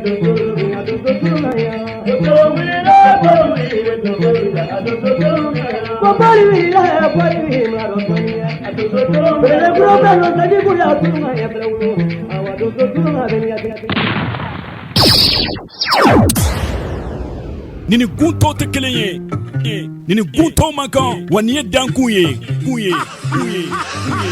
Ni ni gun tɔw tɛ kelen ye, ni ni gun tɔw man kan, wa nin ye dankun ye, kun ye, kun ye, kun ye.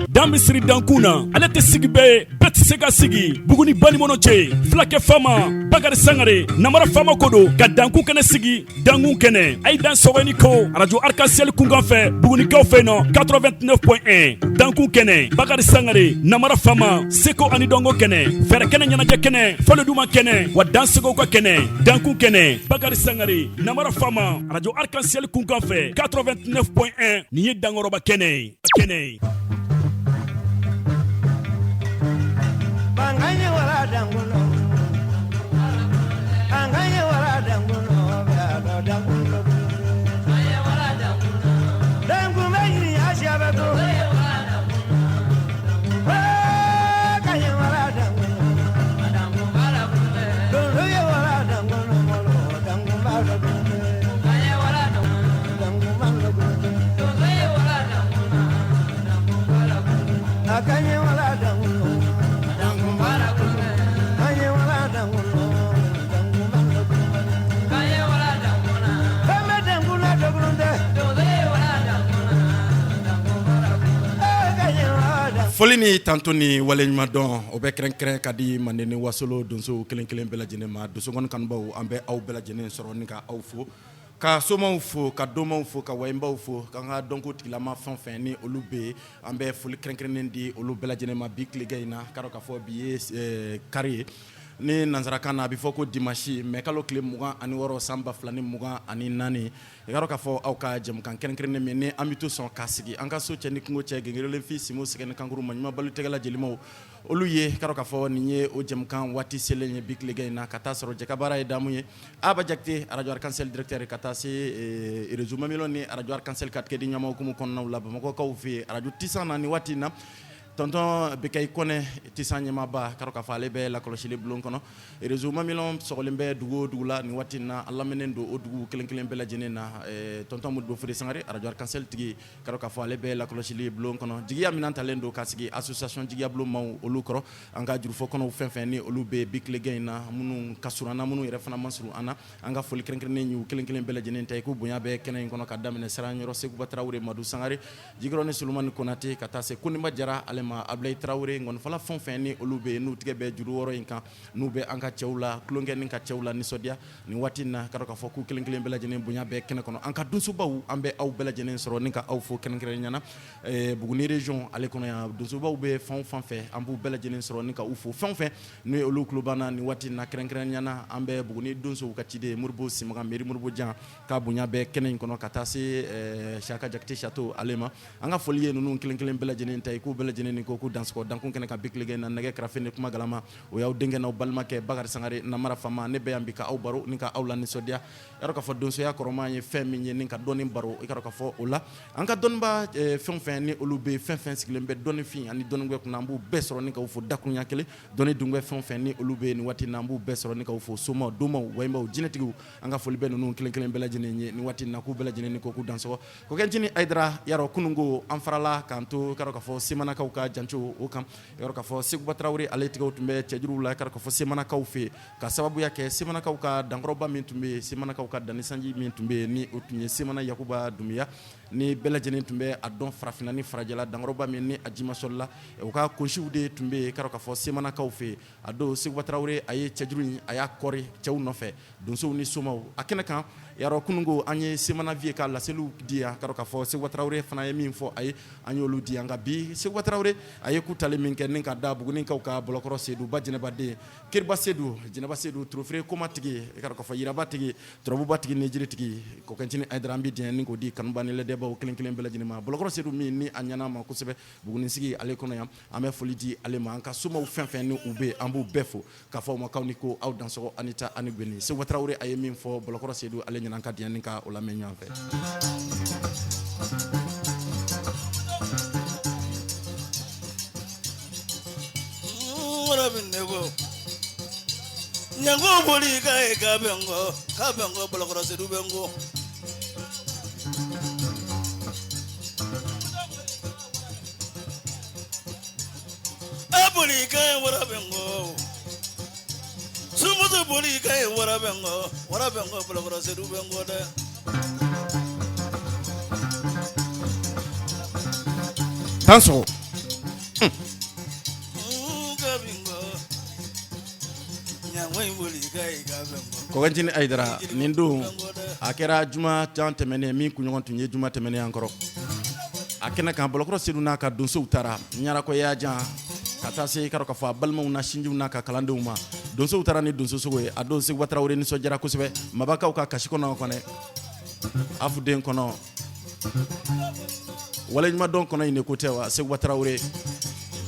Dan bɛ siri dankun na, ale tɛ sigi bɛɛ ye, bɛɛ tɛ se ka sigi. Buguni Banikɔnɔ cɛ, fulakɛ faama Bakari Sangare, namara faama ko don ka dankun kɛnɛ sigi. Dankun kɛnɛ, a ye dan sɔgɔ ni ko arajo Arc-en-Ciel kunkan fɛ, Bugunikaw fɛ nɔ 89.1. Dankun kɛnɛ, Bakari Sangare, namara faama, seko ani dɔnko kɛnɛ, fɛɛrɛ kɛnɛ, ɲɛnajɛ kɛnɛ, fɔli duman kɛnɛ, wa dansegow ka kɛnɛ. Dankun kɛnɛ, Bakari Sangare, namara faama, arajo Arc-en-Ciel kunkan fɛ 89.1. Nin ye dankɔrɔba kɛnɛ ye, kɛnɛ ye. Foli ni tanto ni waleɲumandɔn, o bɛ kɛrɛnkɛrɛn ka di Manden ni Wasolo donsow kelen kelen bɛɛ lajɛlen ma. Donsokɔni kanubaw, an bɛ aw bɛɛ lajɛlen sɔrɔ ni ka aw fo, ka somaw fo, ka domaw fo, ka wayibaw fo, k'an ka dɔnko tigilama fɛn fɛn ni olu bɛ yen, an bɛ foli kɛrɛnkɛrɛnnen di olu bɛɛ lajɛlen ma bi tilegan in na. K'a dɔn k'a fɔ bi ye kari ye, ni nansarakan na a bɛ fɔ ko dimanche, mɛ kalo tile 26 san 2024. I k'a dɔn k'a fɔ aw ka jɛmukan kɛrɛnkɛrɛnnen min ni an bɛ to sɔn k'a sigi an ka so cɛ ni kungo cɛ, gengerelen fi simo sɛgɛ ni kankuru ma ɲuman balo tɛgɛla jelimaw olu ye, k'a dɔn k'a fɔ nin ye o jɛmukan waati selen ye bi tilegan in na, ka taa sɔrɔ jɛkabaara ye damu ye Aba Jakite, arajo Arc-en-Ciel directeur, ka taa se réseau Mamilɔn ni arajo Arc-en-Ciel ka tigɛ di ɲɔgɔn hukumu kɔnɔnaw la Bamakɔkaw fɛ yen, arajo Tisan na nin waati in na, tonton Bekayi Kɔnɛ, Tisan ɲɛmaaba, k'a dɔn k'a fɔ ale bɛ lakɔlɔsili bulon kɔnɔ. Réseau Mamilɔn sɔgɔlen bɛ dugu o dugu la nin waati in na, a lamɛnnen don o dugu kelen kelen bɛɛ lajɛlen na. Tonton Modibo Fode Sangare, arajo Arc-en-Ciel tigi, k'a dɔn k'a fɔ ale bɛ lakɔlɔsili bulon kɔnɔ. Jigiya minɛn talen don ka sigi association jigiya bulon maaw olu kɔrɔ. An ka jurufɔ kɔnɔw fɛn fɛn ni olu bɛ bi tilegan in na, minnu ka surun an na, minnu yɛrɛ fana man surun an na, an ka foli kɛrɛnkɛrɛnnen y'u kelen kelen bɛɛ lajɛlen ta ye, k'u bonya bɛ kɛnɛ in kɔnɔ, ka daminɛ Siranyɔrɔ Seguba Tarawele, Madu Sangare, Jikɔrɔni Solomani Konate, ka taa se Koniba Jara ale ma, Abulayi Tarawele, ngɔnifɔla fɛn fɛn ni olu bɛ yen, n'u tigɛ bɛ juru wɔɔrɔ in kan, n'u bɛ an ka cɛw la tulonkɛ ni ka cɛw la nisɔndiya nin waati in na, k'a dɔn k'a fɔ k'u kelen kelen bɛɛ lajɛlen bonya bɛ kɛnɛ kɔnɔ. An ka donsobaw, an bɛ aw bɛɛ lajɛlen sɔrɔ ni ka aw fo kɛrɛnkɛrɛnnenya na Buguni région ale kɔnɔ yan. Donsobaw bɛ fan o fan fɛ, an b'u bɛɛ lajɛlen sɔrɔ ni ka u fo. Fɛn o fɛn ni olu tulo b'an na nin waati in na, kɛrɛnkɛrɛnnenya na, an bɛ Buguni donsow ka ciden Moribo Simaga, mairie Moribo Jan ka bonya bɛ kɛnɛ in kɔnɔ, ka taa se Saka Jakite Chateau ale ma. An ka foli ye ninnu kelen kelen bɛɛ lajɛlen ta ye, k'u bɛɛ lajɛlen ni ko k'u dansɔgɔ dankun kɛnɛ kan bi tilegan in na. Nɛgɛ karafe ni kuma galama, o y'aw denkɛ n'aw balimakɛ Bakari Sangare, namara faama. Ne bɛ yan bi ka aw baro ni ka aw la nisɔndiya. I k'a fɔ donsoya kɔrɔma ye fɛn min ye ni ka dɔnni baro, i k'a fɔ o la an ka dɔnniba fɛn fɛn ni olu bɛ fɛn fɛn sigilen bɛ dɔnnifin ani dɔnnigbɛ kunna, an b'u bɛɛ sɔrɔ ni k'u fo dakurunya kelen. Dɔnni dungɛ fɛn fɛn ni olu bɛ nin waati na, an b'u bɛɛ sɔrɔ ni k'u fo. Somaw, domaw, wayibaw, jinɛtigiw, an ka foli bɛ ninnu kelen kelen bɛɛ lajɛlen ye nin waati na, k'u bɛɛ lajɛlen ni ko k'u dansɔgɔ. Kɔkɛncinin Hayidara, yarɔ kunun ko an farala k'an to k'a dɔn k'a fɔ Semanakaw ka janco o kan. Yarɔ k'a fɔ Seguba Tarawele ale tigɛw tun bɛ cɛjuruw la, k'a dɔn k'a fɔ Semanakaw fɛ yen, ka sababuya kɛ Semanakaw ka dankɔrɔba min tun bɛ yen, Semanakaw ka danni sanji min tun bɛ yen, ni o tun ye Semana Yakuba Dunbiya, ni bɛɛ lajɛlen tun bɛ a dɔn farafinna ni farajɛla, dankɔrɔba min ni a jimasɔrɔla, u ka kosiw de tun bɛ yen, k'a dɔn k'a fɔ Semanakaw fɛ yen. A don Seguba Tarawele a ye cɛjuru in a y'a kɔri cɛw nɔfɛ, donsow ni somaw a kɛnɛ kan. Yarɔ kunun ko an ye Semana Vieux ka laseliw di yan, k'a dɔn k'a fɔ Seguba Tarawele fana ye min fɔ a ye, an y'olu di yan. Nka bi Seguba Tarawele a ye ku tali min kɛ ni ka da Bugunikaw ka Bɔlɔkɔrɔ Sedu ba jɛnɛbaden Keriba Sedu, Jɛnɛba Sedu, Turufere koma tigi, i k'a dɔn k'a fɔ yiraba tigi, turabuba tigi ni jiri tigi, Kɔkɛncinin Hayidara, an bɛ diɲɛ ni k'o di kanuba ni lɛdɛbaw kelen kelen bɛɛ lajɛlen ma. Bɔlɔkɔrɔ Sedu min ni a ɲɛna ma kosɛbɛ Buguni sigi ale kɔnɔ yan, an bɛ foli di ale ma. An ka somaw fɛn fɛn ni u bɛ, an b'u bɛɛ fo k'a fɔ u ma k'aw ni ko, aw dansɔgɔ, ani ta ani gɛni. Seguba Tarawele a ye min fɔ Bɔlɔkɔrɔ Sedu ale ɲɛna, ka diɲɛ ni ka o lamɛn ɲɔgɔn fɛ. wara bɛ ne kɔ ɲango boli ka ye k'a bɛ n kɔ k'a bɛ n kɔ Bɔlɔkɔrɔ Sedu bɛ n kɔ. A boli ka ye wara bɛ n kɔ sumuso boli ka ye wara bɛ n kɔ wara bɛ n kɔ Bɔlɔkɔrɔ Sedu bɛ n kɔ dɛ. Dansɔgɔ. Kɔkɛncinin Ayidara nin don a kɛra juma jan tɛmɛnen min kunɲɔgɔn tun ye juma tɛmɛnen an kɔrɔ a kɛnɛ kan Bɔlɔkɔrɔ Sedu n'a ka donsow taara Ɲarakɔ Yajan ka taa se k'a fɔ a balimaw na sinjiw n'a ka kalandenw ma donsow taara ni donsosogo ye a don Seguba Tarawele nisɔndiyara kosɛbɛ mabakaw ka kasi kɔnɔ kɔnɛ afuden kɔnɔ waleɲumandɔn kɔnɔ in de ko tɛ wa Seguba Tarawele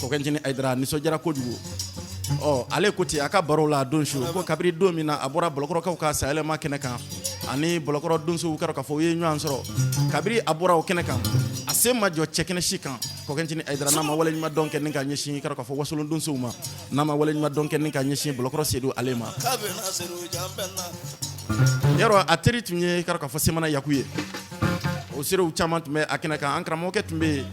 Kɔkɛncinin Ayidara nisɔndiyara kojugu ɔ ale ko ten a ka baro la don su ko kabiri don min na a bɔra Bɔlɔkɔrɔkaw ka sayɛlɛma kɛnɛ kan ani Bɔlɔkɔrɔ donsow k'a k'a fɔ u ye ɲɔgɔn sɔrɔ kabiri a bɔra o kɛnɛ kan a sen ma jɔ cɛkɛnɛ si kan Kɔkɛncinin Ayidara n'a ma waleɲumandɔn kɛ ni ka ɲɛsin k'a fɔ wasolon donsow ma n'a ma waleɲumandɔn kɛ ni ka ɲɛsin Bɔlɔkɔrɔ Sedu ale ma yarɔ a teri tun ye k'a fɔ Semana Yaku ye o seerew caman tun bɛ a kɛnɛ kan an karamɔgɔkɛ tun bɛ yen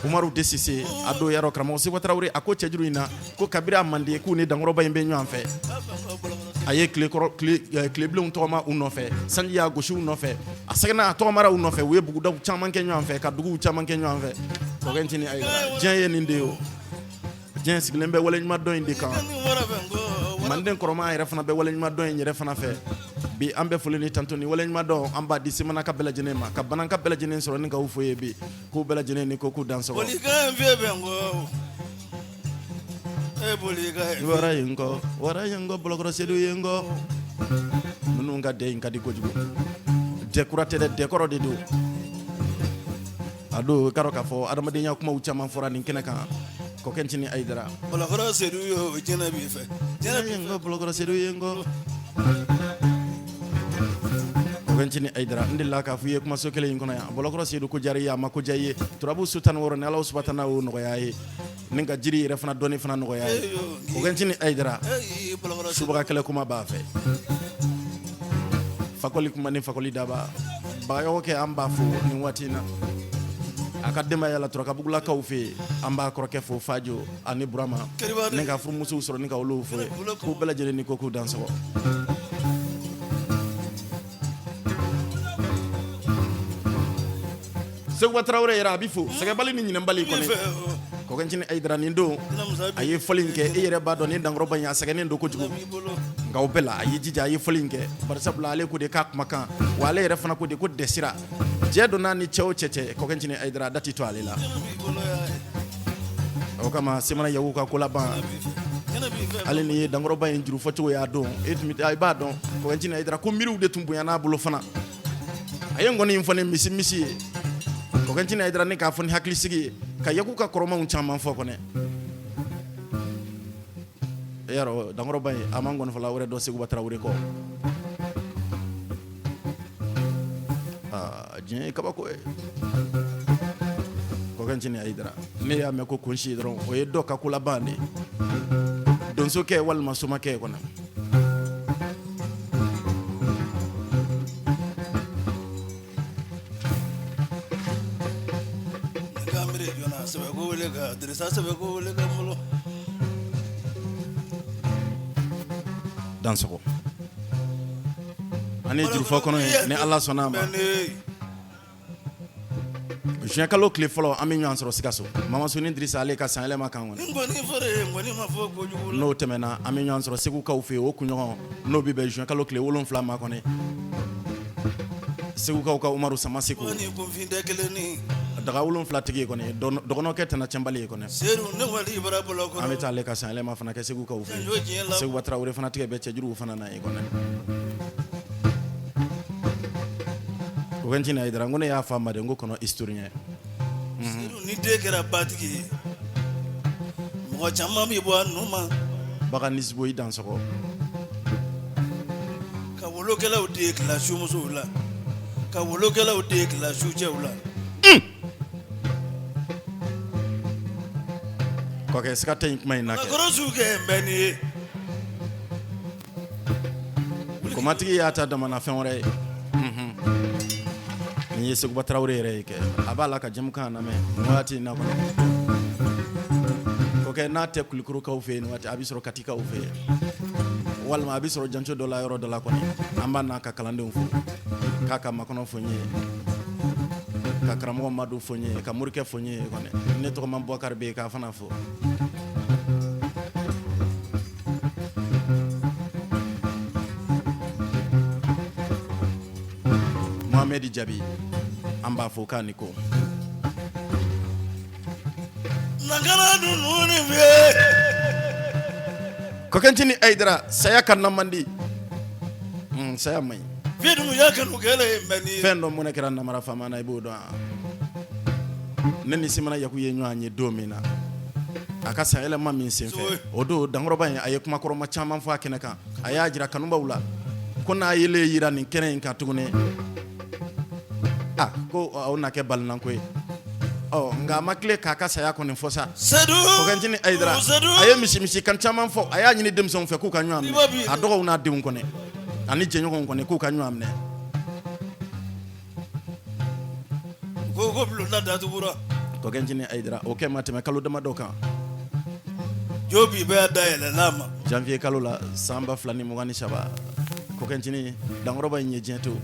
Umaru de Sise a don yarɔ karamɔgɔ Seguba Tarawele a ko cɛjuru in na ko kabiri a man di k'u ni dankɔrɔba in bɛ ɲɔgɔn fɛ a ye tilebilenw tɔgɔma u nɔfɛ sanji y'a gosi u nɔfɛ a sɛgɛnna a tɔgɔmara u nɔfɛ u ye bugudaw caman kɛ ɲɔgɔn fɛ ka duguw caman kɛ ɲɔgɔn fɛ Kɔkɛncinin Ayidara diɲɛ ye nin de ye o diɲɛ sigilen bɛ waleɲumandɔn in de kan manden kɔrɔma yɛrɛ fana bɛ waleɲumandɔn in yɛrɛ fana fɛ bi an bɛ foli ni tanto ni waleɲumandɔn an b'a di Semanaka bɛɛ lajɛlen ma ka Bananka bɛɛ lajɛlen sɔrɔ ni k'aw fo ye bi k'u bɛɛ lajɛlen ni ko k'u dansɔgɔ wara ye n kɔ wara ye n kɔ Bɔlɔkɔrɔ Sedu ye n kɔ ninnu ka dɛ in ka di kojugu dɛ kura tɛ dɛ dɛ kɔrɔ de don a don k'a dɔn k'a fɔ adamadenya kumaw caman fɔra nin kɛnɛ kan Kɔkɛncinin Ayidara Bɔlɔkɔrɔ Sedu ye jɛnɛ b'i fɛ jɛnɛ ye n kɔ Bɔlɔkɔrɔ Sedu ye n kɔ Kɔkɛncinin Ayidara n delila k'a fɔ i ye kumaso kelen in kɔnɔ yan Bɔlɔkɔrɔ Sedu ko diyara i ye a ma ko diya i ye turabu su 16 ni Alahu subahana y'o nɔgɔya ye ni ka jiri yɛrɛ fana dɔnni fana nɔgɔya ye Kɔkɛncinin Ayidara subaga kɛlɛ kuma b'a fɛ fakɔli kuma ni fakɔli daba bagayɔgɔ kɛ an b'a fo nin waati in na a ka denbaya la Turakabugulakaw fɛ yen an b'a kɔrɔkɛ fo Fajo ani Burama ni ka furumusow sɔrɔ ni ka olu fo k'u bɛɛ lajɛlen ni ko k'u dansɔgɔ Seguba Tarawele yɛrɛ a bɛ fo sɛgɛbali ni ɲinɛbali kɔni Kɔkɛncinin Ayidara nin don a ye fɔli in kɛ e yɛrɛ b'a dɔn ni dankɔrɔba in a sɛgɛnnen don kojugu nka o bɛɛ la a y'i jija a ye fɔli in kɛ barisabula ale ko de k'a kumakan wa ale yɛrɛ fana ko de ko dɛsira jɛ donna ni cɛ o cɛ cɛ Kɔkɛncinin Ayidara a da tɛ to ale la o kama Semana Yaku ka ko laban hali ni ye dankɔrɔba in juru fɔcogo y'a don e tun i b'a dɔn Kɔkɛncinin Ayidara ko miiriw de tun bonya n'a bolo fana a ye ngɔni in fɔ ni misi misi ye Kɔkɛncinin Ayidara ni k'a fɔ ni hakilisigi ye ka Yaku ka kɔrɔmaw caman fɔ kɔnɛ e y'a dɔn dankɔrɔba in a ma ngɔnifɔla wɛrɛ dɔn Seguba Tarawele kɔ aa diɲɛ ye kabako ye Kɔkɛncinin Ayidara ne y'a mɛn ko kunsi dɔrɔn o ye dɔ ka ko laban de ye donsokɛ walima somakɛ kɔnɔ Dansɔgɔ ani jurufɔ kɔnɔ ye ni Ala sɔnna a ma juin kalo tile fɔlɔ an bɛ ɲɔgɔn sɔrɔ Sikaso Mama Soni Dirisa ale ka sanyɛlɛma kan kɔni n'o tɛmɛna an bɛ ɲɔgɔn sɔrɔ Segukaw fɛ yen o kunɲɔgɔn n'o bɛ bɛn juin kalo tile 7 ma kɔni Segukaw ka Umaru Samaseko daga 7 tigi kɔni dɔgɔnɔkɛ tɛna cɛnbali ye kɔni an bɛ taa ale ka sanyɛlɛma fana kɛ Segukaw fɛ yen Seguba Tarawele fana tigɛ bɛ cɛjuruw fana na yen kɔni Kɔkɛncinin Ayidara n ko ne y'a fɔ a ma de n ko kɔnɔ historien ni den kɛra batigi ye mɔgɔ caman bɛ bɔ a nu ma bagan nisibo i dansɔgɔ ka wolokɛlaw den tila sumusow la ka wolokɛlaw den tila sucɛw la. Kɔkɛ, siga tɛ nin kuma in na kɛ. Kɔrɔsiw kɛ bɛ nin ye. Komatigi y'a ta damana fɛn wɛrɛ ye. Nin ye Seguba Tarawele yɛrɛ ye kɛ, a b'a la ka jɛmukan lamɛn nin waati in na kɔnɔ. Kɔkɛ, n'a tɛ Kulikɔrɔkaw fɛ yen nin waati, a bɛ sɔrɔ Katikaw fɛ yen, walima a bɛ sɔrɔ janco dɔ la, yɔrɔ dɔ la kɔni. An b'a n'a ka kalandenw fo, k'a ka makɔnɔ fo n ye, ka karamɔgɔ Madu fo n ye, ka morikɛ fo n ye kɔni. Ne tɔgɔma Bubakari bɛ yen, k'a fana fo. Mohamed Jabi, an b'a fo k'a ni ko. Kɔkɛncinin Ayidara, saya ka na man di, saya man ɲi. Fɛn dɔ mɔnɛ kɛra namara faama na, i b'o dɔn. Ne ni Semana Yaku ye ɲɔgɔn ye don min na, a ka sanyɛlɛma min senfɛ, o don dankɔrɔba in, a ye kumakɔrɔma caman fɔ a kɛnɛ kan. A y'a jira kanubaw la ko n'a yelen yira nin kɛnɛ in kan tuguni, a ko aw na kɛ balinako ye. Ɔ nka a ma tile k'a ka saya kɔni fɔ sa. Kɔkɛncinin Ayidara, a ye misimisi kan caman fɔ. A y'a ɲini denmisɛnw fɛ k'u ka ɲɔgɔn minɛ, a dɔgɔw n'a denw kɔni ani jɛɲɔgɔnw kɔni, k'u ka ɲɔgɔn minɛ. Ko ko bulonda datugura. Kɔkɛncinin Ayidara, o kɛ ma tɛmɛ kalo damadɔ kan. Jo bi bɛɛ da yɛlɛla ma. Janvier kalo la, san 2023, kɔkɛncinin dankɔrɔba in ye diɲɛ to.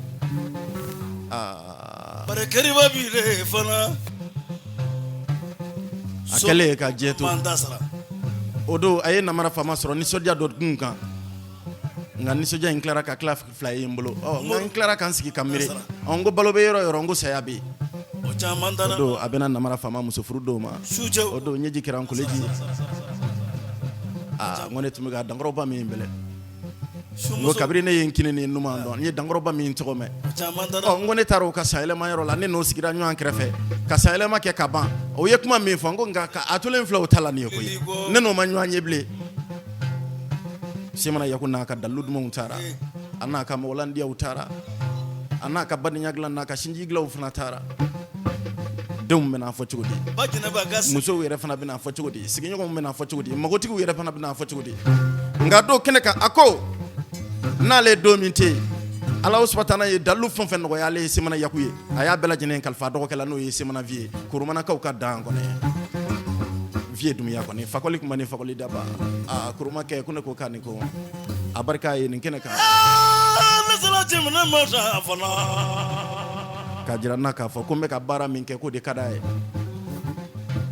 Aa, bari keriba bi de fana. A kɛlen ka diɲɛ to, Man ta sara. o don a ye namara faama sɔrɔ nisɔndiya dɔ kun kan, nka nisɔndiya in tilara ka tila fila ye n bolo. Ɔ nka n tilara ka n sigi ka miiri, ɔ n ko balo bɛ yɔrɔ yɔrɔ, n ko saya bɛ yen. O caman O taara. don a bɛna namara faama muso furu don ma. Su cɛ. O don ɲɛji kɛra n koleji ye. Aa, n ko ne tun bɛ ka dankɔrɔba min bɛlɛ, n ko kabini ne ye n kini ni numan dɔn, n ye dankɔrɔba min tɔgɔ mɛn. O caman taara. Ɔ n ko ne taara o ka sanyɛlɛma yɔrɔ la, ne n'o sigira ɲɔgɔn kɛrɛfɛ ka sanyɛlɛma kɛ ka ban, o ye kuma min fɔ, n ko nka a tolen filɛ o ta la nin ye koyi, ne n'o ma ɲɔgɔn ye bilen. Semana Yaku n'a ka dalilu dumanw taara, a n'a ka mɔgɔlandiyaw taara, a n'a ka badenya dilan n'a ka sinji dilanw fana taara. Denw bɛna fɔ cogo di? Ba jɛnɛba ka Musow yɛrɛ fana bɛna fɔ cogo di? Sigiɲɔgɔnw bɛna fɔ cogo di? Magotigiw yɛrɛ fana bɛna fɔ cogo di? Nka don kɛnɛ kan, a ko n'ale don min tɛ yen, Ala subahana ye dalilu fɛn fɛn nɔgɔya ale ye Semana Yaku ye, a y'a bɛɛ lajɛlen kalifa dɔgɔkɛ la, n'o ye Semana Viye, Koromanakaw ka dan kɔnɔ, Viye Dumuya kɔni, fakɔli kuma ni fakɔli daba. Aa, Koromakɛ, ko ne ko k'a ni ko a barika ye nin kɛnɛ kan. Ne sera cɛminɛ ma sa fana. K'a jira n na k'a fɔ ko n bɛ ka baara min kɛ, k'o de ka d'a ye,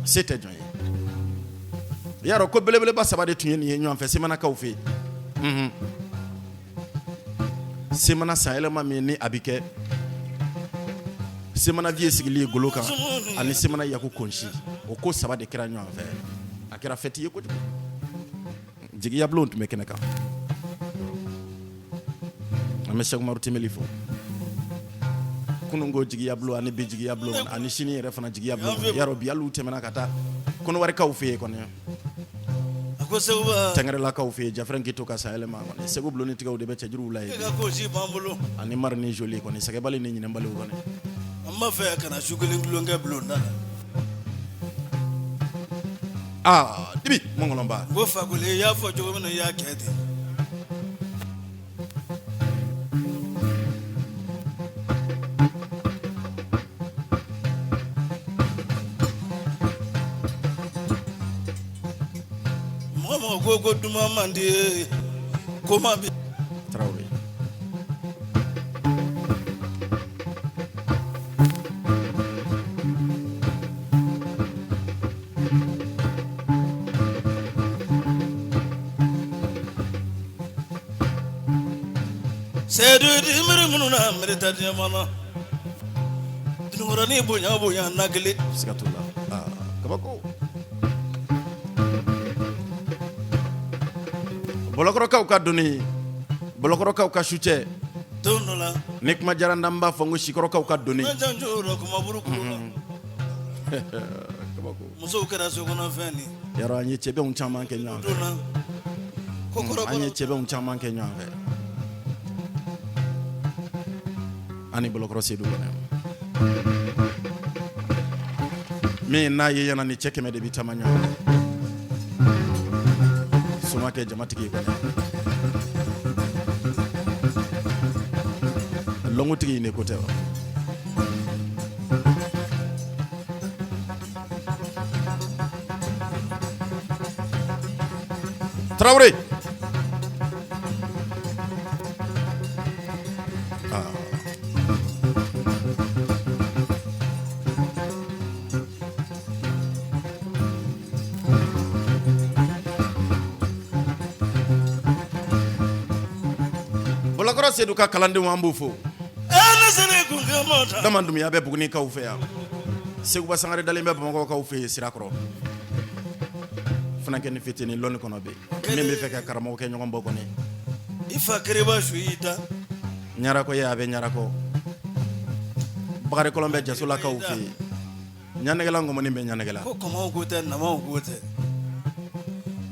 se tɛ jɔn ye. I y'a dɔn ko belebeleba saba de tun ye nin ye ɲɔgɔn fɛ Semanakaw fɛ yen. Semana sanyɛlɛma min ni a bɛ kɛ, Semana Viye sigili ye golo kan, ani Semana Yaku konsi, o ko saba de kɛra ɲɔgɔn fɛ. A kɛra fɛti ye kojugu, jigiyabulon tun bɛ kɛnɛ kan. An bɛ Sɛkumaru Timeli fo. Kunun ko jigiyabulon ani bi jigiyabulon ani sini yɛrɛ fana jigiyabulon, yarɔ bi hali u tɛmɛna ka taa Kɔnɔwarikaw fɛ yen kɔni. A ko Seguba. Tɛngɛrɛlakaw fɛ yen, Jafɛrɛn k'i to ka sanyɛlɛma kɔni, Segu bulon ni tigɛw de bɛ cɛjuruw la yen. E ka ko si b'an bolo. Ani mari ni joli kɔni, sɛgɛbali ni ɲinɛbaliw kɔni. An b'a fɛ ka na su kelen tulonkɛ bulonda la. Aa, Dibi mɔngɔlɔnba. Ko Fakoli, i y'a fɔ cogo min na, i y'a kɛ ten. Mɔgɔ mɔgɔ ko ko duman man di ye, ko ma bi. Tarawele. Sedu di miiri minnu na miiri ta diɲɛ ma na. Dununkɔrɔnin bonya bonya na kelen. Siga t'o la. Aa, kabako. Bɔlɔkɔrɔkaw ka doni, Bɔlɔkɔrɔkaw ka sucɛ. Don dɔ la. Ni kuma diyara n da, n b'a fɔ n ko Sikɔrɔkaw ka doni. N janjo la kumaburu kulu la. Kabako. Musow kɛra sokɔnɔfɛn ni. Yarɔ, an ye cɛbɛnw caman kɛ ɲɔgɔn fɛ. Donna. Ko kɔrɔ An ye cɛbɛnw caman kɛ ɲɔgɔn fɛ. Ani Bɔlɔkɔrɔ Sedu kɔnɔ. Min n'a ye yana ni cɛ 100 de bɛ taama ɲɔgɔn fɛ. jama kɛ jamatigi ye kɔni. Lɔngotigi ne ko tɛ wa? Tarawele. Ah. Bolokɔrɔ Sedu ka kalandenw an b'u fo. Dama Dunbiya bɛ Bugunikaw fɛ yan. Seguba Sangare dalen bɛ Bamakɔkaw fɛ yen Sirakɔrɔ. Funankɛnin ni fitinin lɔnni kɔnɔ bɛ yen. Min bɛ fɛ ka karamɔgɔkɛ ɲɔgɔn bɔ kɔni. I fa kereba su y'i da. Ɲarakɔ ye a bɛ Ɲarakɔ. Bakari Kɔlɔn bɛ Jasolakaw fɛ yen. Ɲanɛgɛla ŋɔmɔni bɛ Ɲanɛgɛla. Ko kɔmɔw ko tɛ namaw ko tɛ.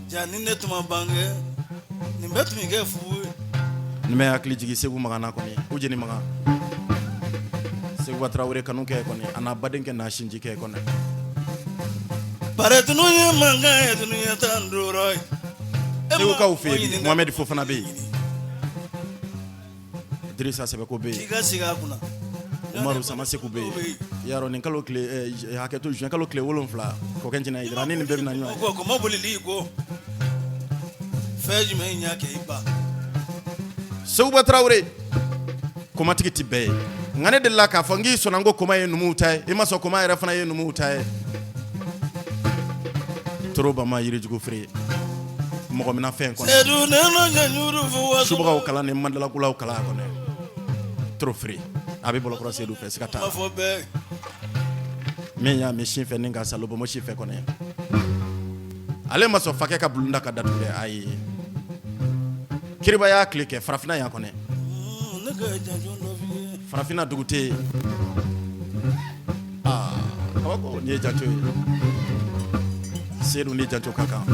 Ja ni ne tun ma bange nin bɛɛ tun bɛ kɛ fu ye. Nin bɛ hakili jigin Segu Makan na kɔni Ujeni Makan. Seguba Tarawele kanu kɛ kɔni a n'a badenkɛ n'a sinji kɛ kɔni. Pare tunu ye mankan ye tunu ye 15 ye. Segukaw fɛ yen Mohamɛdi Fofana bɛ yen. Dirisa Sɛbɛko bɛ yen. K'i ka sigi a kunna. Umaru Samaseku bɛ yen. Yarɔ nin kalo tile hakɛto juin kalo tile 7 kɔkɛ Ncinin Hayidara ni nin bɛɛ bɛna ɲɔgɔn ye. Ko kɔmɔ bolili ko fɛn jumɛn y'a kɛ i ba. Seguba Tarawele komatigi tɛ bɛɛ ye nka ne delila k'a fɔ n k'i sɔnna n ko koma ye numuw ta ye i ma sɔn koma yɛrɛ fana ye numuw ta ye. Toro bama yirijugu feere mɔgɔ mina fɛn kɔnɔ subagaw kala ni mandalakulaw kala kɔnɔ toro feere a bɛ Bolokɔrɔ Sedu fɛ siga t'a la min y'a min sin fɛ ni ka salo bɔnbɔ si fɛ kɔnɔ ale ma sɔn fakɛ ka bulonda ka datugu dɛ ayi kiriba y'a tile kɛ farafinna yan kɔnɔ farafinna dugu tɛ yen aa kabako nin ye janjo ye Sedu ni janjo ka kan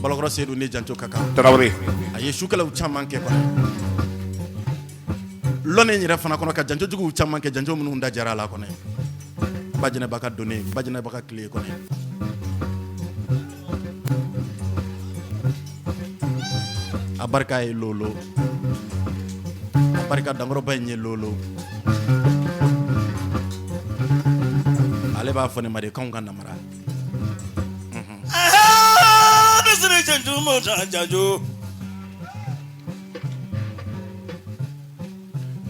Balakɔrɔ Sedu ni janjo ka kan Tarawele a ye sukɛlɛw caman kɛ kɔnɔ lɔnni yɛrɛ fana kɔnɔ ka janjojuguw caman kɛ janjo minnu da jara a la kɔnɔ bajɛnɛba ka doni bajɛnɛba ka tile kɔnɔ a barika ye lolo a barika dankɔrɔba in ye lolo ale b'a fɔ nin ma de k'anw ka namara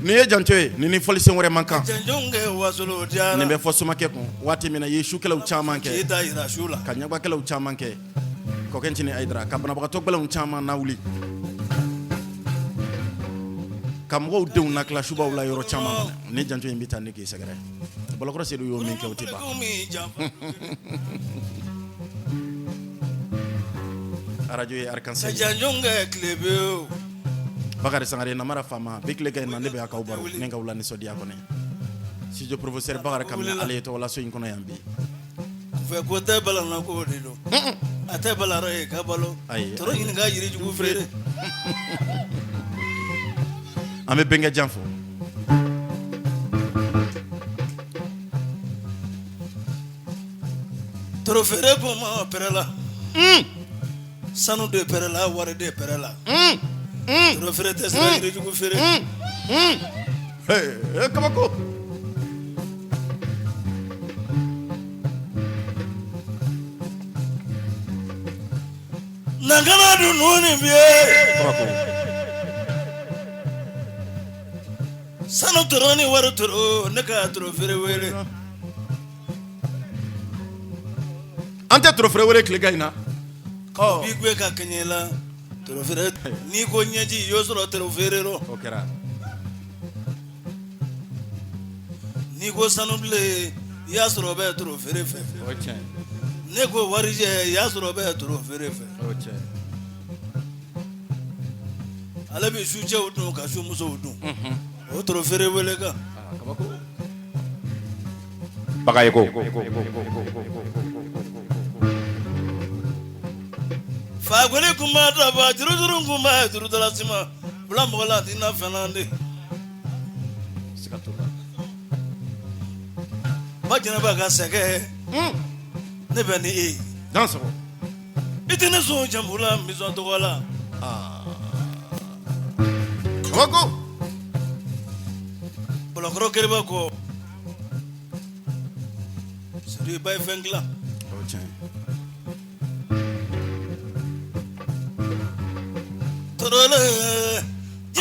Nin ye janjo ye nin ni fɔlisen wɛrɛ man kan nin bɛ fɔ somakɛ kun waati min na i ye sukɛlɛw caman kɛ ka ɲagbakɛlɛw caman kɛ kɔkɛ Ncinin Hayidara ka banabagatɔ gɛlɛnw caman nawuli ka mɔgɔw denw natila subaw la yɔrɔ caman ni janjo in bɛ taa ni k'i sɛgɛrɛ Balakɔrɔ Sedu y'o min kɛ o tɛ ban arajo ye Arc-en-Ciel Bakari Sangare namara faama bi tile kɛ na ne bɛ k'aw baro ni k'aw lanisɔndiya kɔnɔ studio professeur Bakari Kamara ale ye tɔgɔlaso in kɔnɔ yan bi kunfɛ ko tɛ balana ko de don a tɛ balara ye ka balo Ayi. tɔrɔ ɲini ka yirijugu feere an bɛ bɛnkɛ jan fo toro feere ko ma pɛrɛla sanu de pɛrɛla wari de pɛrɛla toro feere tɛ sira yirijugu feere kabako nankana dun ni biye kabako sanu toro ni wari toro ne ka toro feere wele an tɛ toro feere wele tilegan in na b'i gɛn ka kɛɲɛ la toro feere n'i ko ɲɛji i y'o sɔrɔ toro feere rɔ o kɛra n'i ko sanu bilen i y'a sɔrɔ bɛ toro feere fɛ o tiɲɛ ne ko warijɛ i y'a sɔrɔ bɛ toro feere fɛ o tiɲɛ ale bɛ su cɛw dun ka su musow dun o toro feere wele kan kabako Bagayoko. Fakoli kunba daba jurujuru kunba jurudala sima bila mɔgɔ la a t'i na fɛn na de siga t'o la ba jɛnɛba ka sɛgɛ ne bɛ ni e ye dan sɔgɔ I tɛ ne sɔn jamu la, n bɛ sɔn tɔgɔ la. Kabako. Bɔlɔkɔrɔ keriba kɔ. Sori ba ye fɛn dilan. O tiɲɛ.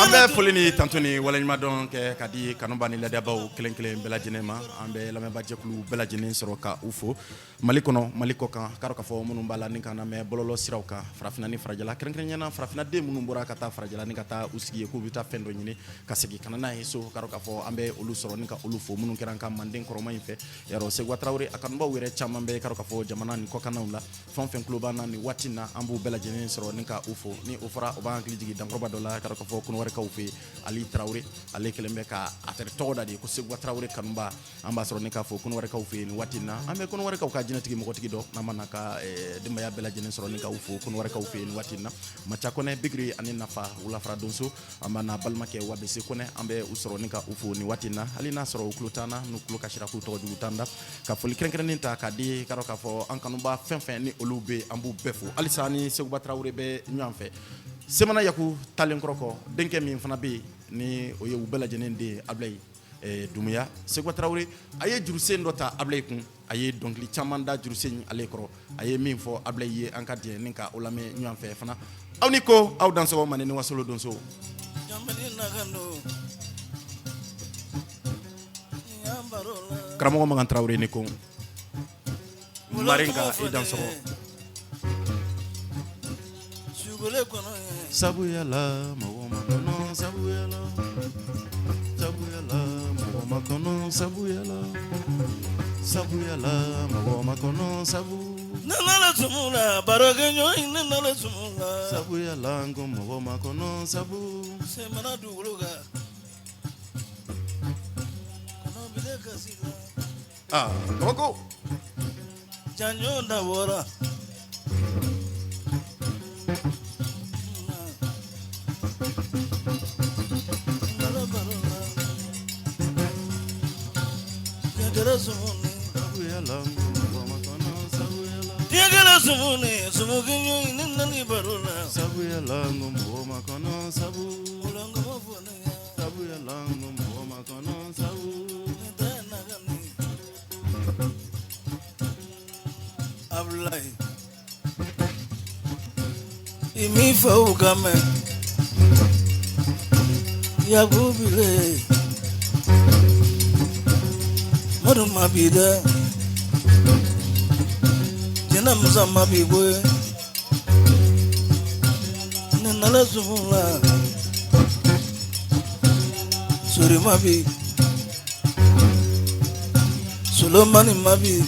An bɛ foli ni tanto ni waleɲumandɔn kɛ ka di kanuba ni ladabaw kelen kelen bɛɛ lajɛlen ma. An bɛ lamɛnbaajɛkulu bɛɛ lajɛlen sɔrɔ ka u fo Mali kɔnɔ, Mali kɔ kan, k'a dɔn k'a fɔ minnu b'a la ni k'an lamɛn bɔlɔlɔ siraw kan, farafinna ni farajɛla, kɛrɛnkɛrɛnnenya la farafinna den minnu bɔra ka taa farajɛla ni ka taa u sigi yen k'u bɛ taa fɛn dɔ ɲini ka segin ka na n'a ye so, k'a dɔn k'a fɔ an bɛ olu sɔrɔ ni ka olu fo minnu kɛra an ka manden kɔrɔma in fɛ. Yarɔ, Seguba Tarawele a kanubaw yɛrɛ caman bɛ, k'a dɔn k'a fɔ jamana ni kɔkannaw la, fɛn o fɛn tulo b'an na nin waati in na, an b'u bɛɛ lajɛlen sɔrɔ ni ka u fo. Ni o fɔra, o b'an hakili jigin dankɔrɔba dɔ la, k'a dɔn k'a fɔ Kɔnɔwarikaw fɛ yen, Ali Tarawele, ale kɛlen bɛ ka a tɛrɛ tɔgɔ da de ko Seguba Tarawele kanuba. An b'a sɔrɔ ni k'a fo Kɔnɔwarikaw fɛ yen nin waati in na. An bɛ Kɔnɔwarikaw ka jinɛtigi mɔgɔtigi dɔ n'an b'a n'a ka denbaya bɛɛ lajɛlen sɔrɔ ni ka u fo Kɔnɔwarikaw fɛ yen nin waati in na. Maca Kɔnɛ, Bigiri ani Nafa, wulafara donso, an b'a n'a balimakɛ Wabese Kɔnɛ, an bɛ u sɔrɔ ni ka u fo nin waati in na. Hali n'a sɔrɔ u tulo t'an na, n'u tulo kasira k'u tɔgɔ jugu t'an da. Ka foli kɛrɛnkɛrɛnnen ta k'a di, k'a dɔn k'a fɔ an kanuba fɛn fɛn ni olu bɛ, an b'u bɛɛ fo halisa. Ni Seguba Tarawele bɛ ɲɔgɔn fɛ, Semana Yaku talen kɔrɔ kɔ, denkɛ min fana bɛ yen ni o ye u bɛɛ lajɛlen den ye, Abulayi Dumuya. Seguba Tarawele a ye jurusen dɔ ta Abulayi kun, a ye dɔnkili caman da jurusen ale kɔrɔ. A ye min fɔ Abulayi ye, an ka jɛ ni ka o lamɛn ɲɔgɔn fɛ fana. Aw ni ko aw dansɔgɔ Manden ni Wasolo donso. Karamɔgɔ Makan Tarawele ni ko Marinka, i dansɔgɔ. Sabuyala mɔgɔ makɔnɔ, sabuyala, sabuyala mɔgɔ makɔnɔ, sabuyala, sabuyala mɔgɔ makɔnɔ, sabu Ne nana sumu la, barokɛɲɔgɔn, ne nana sumu la. Sabuyala n ko mɔgɔ makɔnɔ, sabu Semana dugukolo kan, kɔnɔ bile kasi la. Aa, kabako. Janjo da bɔra. Sabuyala mɔgɔ makɔnɔ, sabuyala. Diɲɛkɛla sumuni, sumukɛɲɔgɔn, ne nana baro la. Sabuyala n ko mɔgɔ makɔnɔ, sabu Wolonkɔmɔ fɔ ne ye. Sabuyala n ko mɔgɔ makɔnɔ, sabu Ne tɛ nagani. Abulayi. I m'i faw ka mɛn. Yakubile. Madu ma bi dɛ. Jɛnɛ Musa ma bi koyi. Ne nana sugu la. Sori ma bi. Solomani ma bi.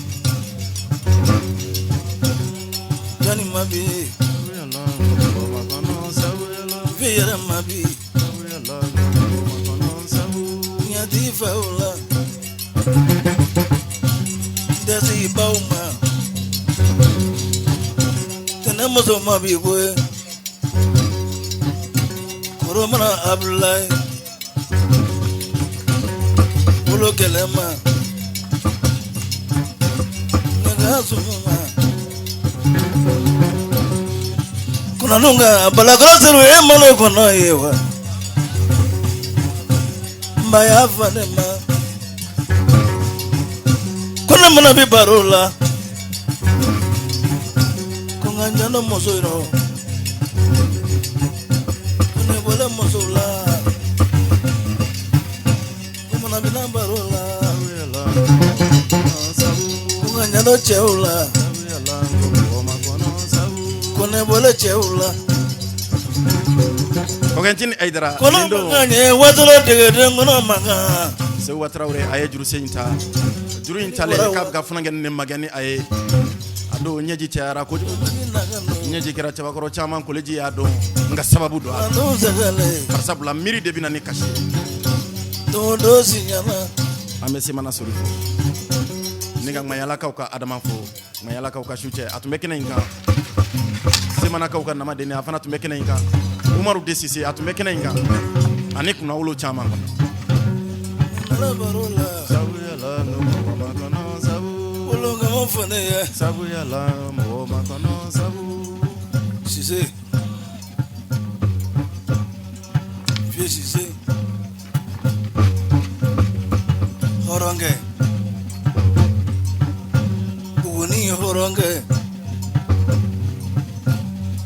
Jani ma bi. Sabuyala n ko mɔgɔ makɔnɔ, sabuyala. Fi yɛrɛ ma bi. Sabuyala n ko mɔgɔ makɔnɔ, sabu Ɲati fɛw la. Dɛsɛ baw ma. Tɛnɛ muso ma bi koyi. Koromana Abulayi. Bolo kɛlɛ ma. Ne ka sumu ma. Kunanunga balakɔrɔ seru e malo kɔnɔ ye wa. N ba y'a fɔ ne ma. Ko ne mana bi baro la. Ko n ka ɲanɔ muso yɔrɔ. Ko ne bɔra muso la. Ko mana bi na baro la. Sabuyala n ko mɔgɔ makɔnɔ, sabu Ko n ka ɲanɔ cɛw la. Sabuyala n ko mɔgɔ makɔnɔ, sabu Ko ne bɔra cɛw la. Kɔkɛntini Ayidara. Kɔnɔ Nin don mankan ye wasolo degeden kɔnɔ mankan. Seguba Tarawele a ye jurusen in ta, juru in talen k'a bɛ ka funankɛnin ni magɛn ni a ye. A don ɲɛji cayara kojugu, ɲɛji kɛra cɛbakɔrɔ caman koleji y'a dɔn, nka sababu don a la. Anu sɛgɛlɛ. Barisabula miiri de bɛ na ni kasi ye. Don dɔ si ɲɛna. An bɛ Semana Sori fo ni ka Ŋayalakaw ka Adama fo, Ŋayalakaw ka su cɛ, a tun bɛ kɛnɛ in kan. Semanakaw ka Namaden, a fana tun bɛ kɛnɛ in kan. Umaru de Sise, a tun bɛ kɛnɛ in kan, ani kunnawolo caman kɔnɔ. Nana baro la. Sabuyala n ko mɔgɔ makɔnɔ, sabu Wolonkama fɔ ne ye. Sabuyala mɔgɔ makɔnɔ, sabu Sise, Vieux Sise, hɔrɔnkɛ, Buguni hɔrɔnkɛ,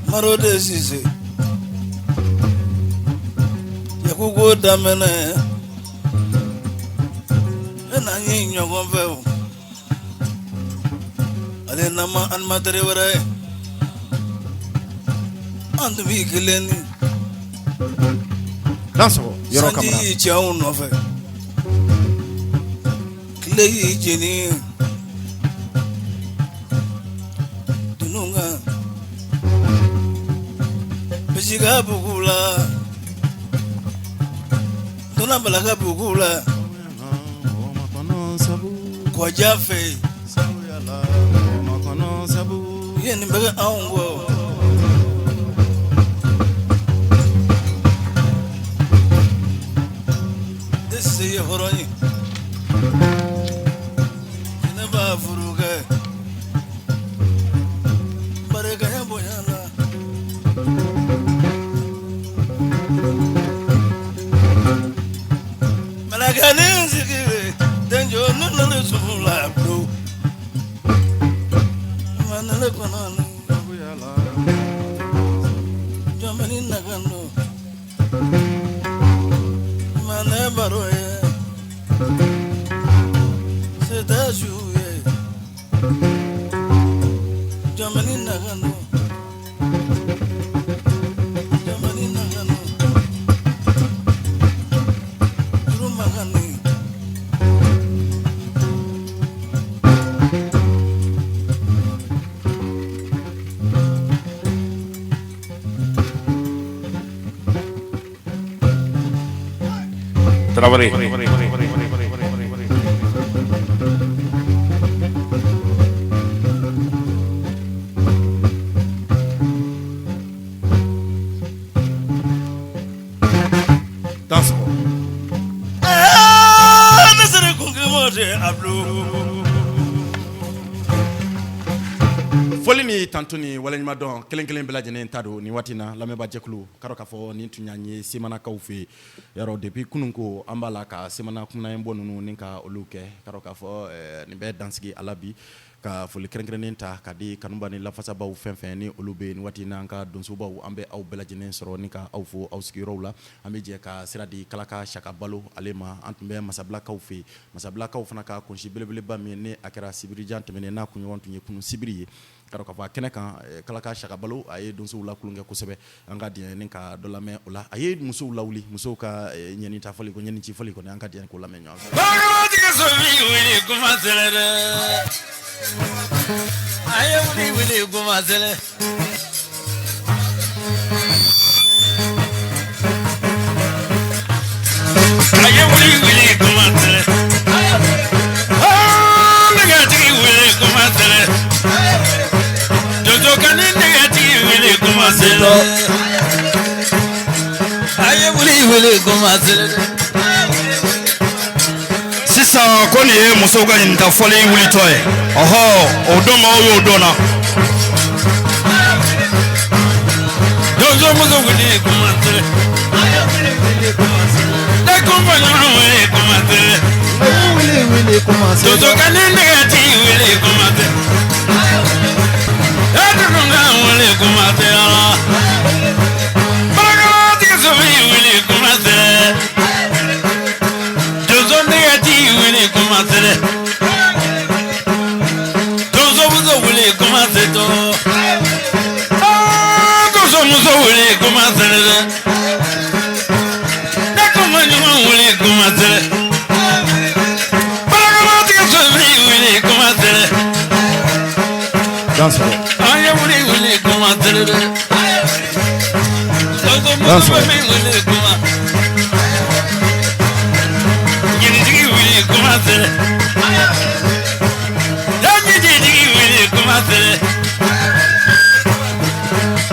Marode Sise, Yakuko daminɛ, e n'an ye ɲɔgɔn fɛ o, ale n'an ma animateur wɛrɛ ye, an tun b'i kelen ni Dansɔgɔ Yɔrɔ sanji Kamara. y'i cɛ anw nɔfɛ, tile y'i jeni dunun kan, Bisiga bugu la, Donna Balaka bugu la, Kɔja fɛ yen, i ye nin bɛɛ kɛ anw kɔ. Ne Sise ye hɔrɔn ye, ne b'a furu kɛ, barikaya bonya la. Mɛlɛkɛnin sigilen, denjo ne nana sugu la bulon. Ma nana kɔnɔ ni, jɔnmɛni nagando, ma ne baro ye, se tɛ su ye, jɔnmɛni nagando, jɔnmɛni nagando, juru magani. Tarawele. Dansɔgɔ. Ne sera kun kɛ de a bolo. Foli ni tantu ni waleɲumandɔn kelen kelen bɛɛ lajɛlen ta don nin waati in na lamɛnbaajɛkulu k'a dɔn k'a fɔ nin tun y'an ye Semanakaw fɛ yen yarɔ depuis kunun ko an b'a la ka Semana kunnaɲɛbɔ ninnu ni ka olu kɛ k'a dɔn k'a fɔ nin bɛ dansigi a la bi ka foli kɛrɛnkɛrɛnnen ta ka di kanuba ni lafasabaw fɛn fɛn ni olu bɛ nin waati in na an ka donsobaw an bɛ aw bɛɛ lajɛlen sɔrɔ ni ka aw fo aw sigiyɔrɔw la an bɛ jɛ ka sira di Kalaka Saka Balo ale ma an tun bɛ Masabilakaw fɛ yen Masabilakaw fana ka kunsi belebeleba min ni a kɛra sibirijan tɛmɛnen n'a kunɲɔgɔn tun ye kunun sibiri ye k'a dɔn k'a fɔ a kɛnɛ kan Kalaka Saka Balo a ye donsow la tulonkɛ kosɛbɛ an ka diɲɛ ni ka dɔ lamɛn o la a ye musow lawuli musow ka ɲɛni ta fɔli ko ɲɛni ci fɔli kɔni an ka diɲɛ k'o lamɛn ɲɔgɔn fɛ. Bagatigi so min wuli kuma sɛlɛ dɛ. A ye wuli wuli kuma sɛlɛ. A ye wuli wuli kuma sɛlɛ. Nɛgɛtigi wuli kuma sɛlɛ. Donsokani nɛgɛtigi wuli kuma sɛlɛ. A ye wuli wuli kuma sɛlɛ. Sisan ko nin ye musow ka ɲininka fɔli wulitɔ ye, ɔhɔ, o don ma, o y'o dɔn na. Donso muso wuli kuma sɛlɛ. Ne kun fɔ ɲɔgɔn wuli kuma sɛlɛ. Donsokani nɛgɛtigi wuli kuma sɛlɛ. E dunu ka wuli kuma sɛlɛ. Barakatigi so min wuli kuma sɛlɛ. Donso nɛgɛtigi wuli kuma sɛlɛ. Donso muso wuli kuma sɛlɛ. Donso muso wuli kuma sɛlɛ dɛ. Ne kun fɔ ɲɔgɔn wuli kuma sɛlɛ. Barakatigi so min wuli kuma sɛlɛ. Dansɔgɔ. An ye wuli wuli kuma sɛlɛ dɛ. Donso muso bɛ min wuli kuma. Ɲinitigi wuli kuma sɛlɛ. Ɲinitigi wuli kuma sɛlɛ.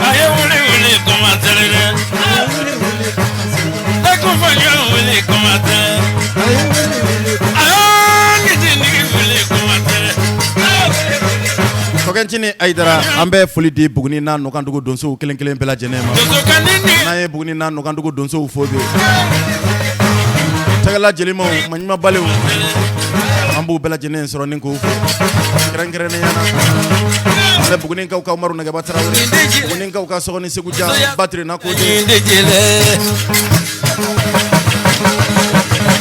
A ye wuli wuli kuma sɛlɛ dɛ. Ne kun fɔ ɲɔgɔn wuli kuma sɛlɛ. Aa ɲinitigi wuli kuma sɛlɛ. Kɔkɛncinin Ayidara, an bɛ foli di Buguni n'a nɔkandugu donsow kelen kelen bɛɛ lajɛlen ma. N'an ye Buguni n'a nɔkandugu donsow fo bi, tɛgɛla jelimaw, maɲumanbaliw, an b'u bɛɛ lajɛlen sɔrɔ ni k'u fo kɛrɛnkɛrɛnnenya na. An bɛ Bugunikaw ka Umaru Nagɛba Tarawele, Bugunikaw ka Sɔgɔni Segu Jan, Batirina Kode.